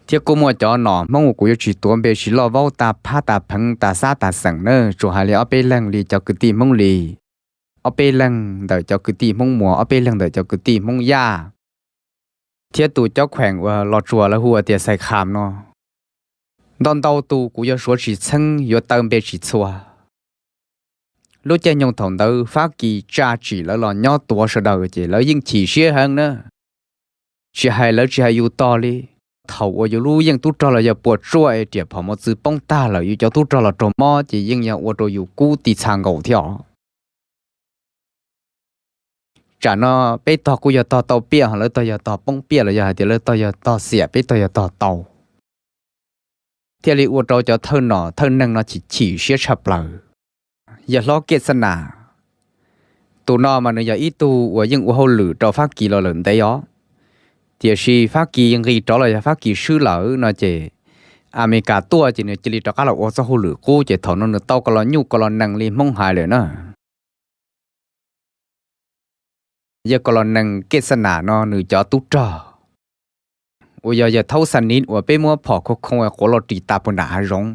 Thiab kuj muaj cov nom Hmoob uas kuv yuav tsis tuav npe, tsis loj vaub tas phab tas pheev tas xab tas xeem na, tsuas hais li ob peb leeg li cov kwv tij Hmoob Lis, ob peb leeg ntawm cov kwv tij Hmoob Muas, ob peb leeg ntawm cov kwv tij Hmoob Yaj, thiab tus cob kheem uas Los Tsuas lawv hu tias Xais Kham no. Ntau ntau tus kuv yuav suav tsis txheeb, yuav taw npe tsis txhua. Lub caij nyoog thaum ntawd Fab Kis tsa tsim lawv los nyob tuav sawv daws ces lawv yeej chim siab heev na. Tsis hais lawv tsis hais yus tog li, thaum uas yus lub yeej tub rog los yog puas tsuaj es riam phom mos txwv poob tag lawm yus cov tub rog los raug mob ces yeej yog ua rau yus kub ti txha nkaus thiab os. Tsam no peb tog kuj yog tog tau piaj ho lawv tog yog tog poob piaj los yog hais tias lawv tog yog tog xiam peb tog yog tog tau. Thiaj li ua rau cov thawj nom thawj neeg no chim chim siab tshaj plaws. Yawg hlob Kiaj Xab Nas, tus no mas nws yog ib tug uas yeej ua hauj lwm rau Fab Kis los lawm ntev os, tiam sis Fab Kis nqis rov los yog Fab Kis swb lawm no ces Amelikas tuaj ces nws cia li rov qab los ua txoj hauj lwm qub ces thaum no nws tau koj los nyuj koj los nees li Hmoob hais lawm na. yawg Kos Los Nees Kej Xab Nas no nws cov tub rog, uas yog yawg Thaub Xa Niv uas peb muab phom khoo khoo quav los ris tas puag nram hav zoov.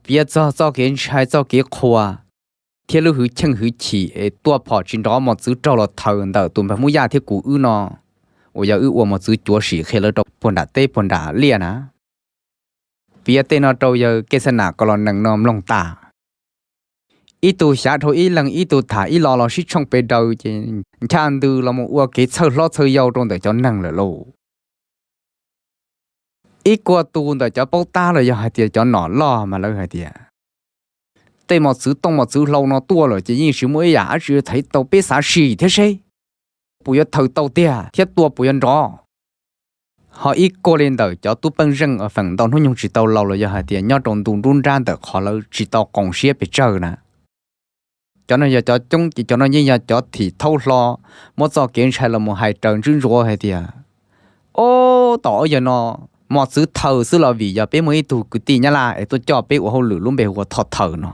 Piav txog txoj kev ntshai txoj kev qhuas thiab lub hwv cheej hwv chim es tua phom tsis nrov mos txwv raug los thaws ntawm tus npawg Hmoob Yaj thiab kuv wb no, uas yog wb ua mos txwv cuav sim qhia lawv rau puag nram teb puag nram liaj na. Piav tej no rau yawg Kej Xab Nas Kos Los Nees no mloog tas. Ib tug xyav dhau ib leeg, ib tug tham ib lo los sib tshooj pes daws ces ncha ntws los mus ua kev txhawj hlob txhawj yau rau ntawm cov neeg lawm lauj. Ib kuag tus ntawm cov paub tab los yog hais tias cov nom loj mas lawv hais tias, tej mos txwv tooj mos txwv hlau no tuaj lawm ces yeej tsis muaj ib yam dab tsi thaiv tau, peb xav sim thiab seb puas yuav thaws tau tiag thiab tua puas yuav nrov. Ho ib kuag li ntawm cov tub pej xeem uas feem ntau hnub nyoog tsis tau laus los yog hais tias nyob rau ntu nruab nrab ntawm qhov lawv tsis tau qoos siab pes tsawg na. Cov no yog cov coob ces cov no yeej yog cov thim thaub hlo muab txoj kev ntshai los mus hais raws ntswb ntsuav hais tias, ob tom ob yawg no mos txwv thaws xwb los vim yog peb muaj ib tug kwv tij Nyab Laj es tuaj coj peb ua hauj lwm lub npe hu ua Thoj Thaws no.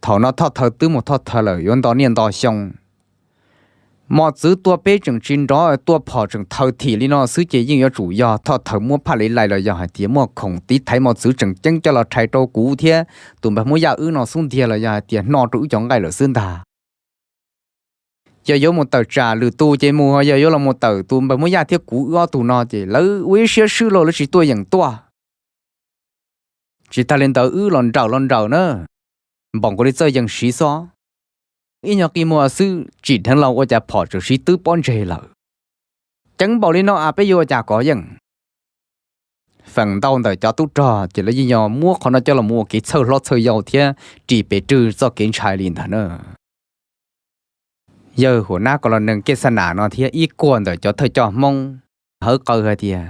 Thaum no Thoj Thaws twb mus thoj thaws lawm yuav nto niaj nto xyoo. Mos txwv tua peb tseem tsis nrov, tua phom tseem thaws thim li no xwb ces yeej yuav tsum yog Thoj Thaws muab phaj li lais los yog hais tias muaj khoom tiv thaiv mos txwv tseem ceeb coj los rhais rau kuv thiab tus npawg Hmoob Yaj wb no xub ntiag los yog hais tias hno rau wb cov nqaij lawm xwb ntag. Yog yuav mus tawm tsam lwm tus ces mus, yog yuav los mus tawm tus npawg Hmoob Yaj thiab kuv wb ob tug no ces lawv ua ib siab swb los lawv tsis tuaj yeem tuaj. Tsis tas li ntawd wb los nrawm los nrawm na, npaum nkaus li txawj yees siv xwb. Ib nyuag qi muag xwb tsim dheev los ua cas phom tseem siv twb pob ntseg lawm. Ceev npaum li no a peb yuav ua cas kov yeej. Feem ntau ntawm cov tub rog ces lawv yeej yog muab qhov no coj los mus ua kev txhawj hlob txhawj yau thiab ris pes rwg txoj kev ntshai li ntag na. Yawg huam nab Kos Los Nees Kej Xab Nas no thiab ib kuag ntawm cov thawj coj Hmoob hawv qawv hais tias,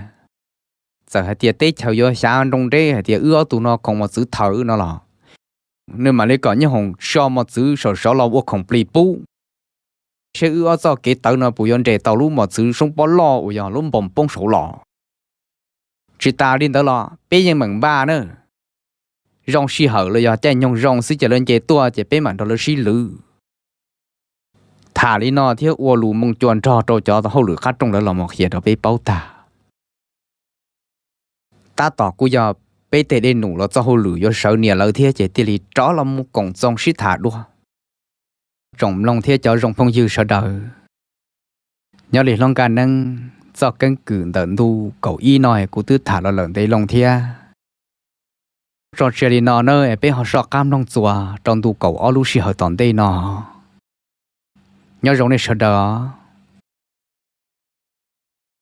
txawm hais tias teb chaws yuav xyav nroo nreb hais tias wb ob tug no khoom mos txwv thaws no los, nws mam li kom nyob hoom so mos txwv saum saud los ua khoom plig pub, seb wb ob txoj kev tawv no puas yuav nres tau lub mos txwv soob pob loj uas yog lub npoos poob saud los. Tsis tas li ntawd los peb yeej meem npaj na, zoo sij hawm los yog caij nyoog zoo xwb ces lawv nce tuaj ces peb mam nrog lawv sib lwv. Tham li no thiab ua lus moo cua nrog rau cov hauj lwm qab rooj lawv los mus qhia rau peb paub tag. Tab tom kuj yog peb tej dej num los txoj hauj lwm yuav sawv nias lawv thiab ces thiaj li rov los mus koom txoos sib tham dua. Tsoom mloog thiab cov zoo phooj ywg sawv daws, nyob li hlob Nkaj Neeb txoj keeb kwm ntawm ntu kaum ib no kuv twb tham los lawm ntev loo thiab. Tso tseg li no na, peb ho soj qab mloog txuas rau ntu kaum ob lub sij hawm tom ntej no. Nyob zoo nej sawv daws.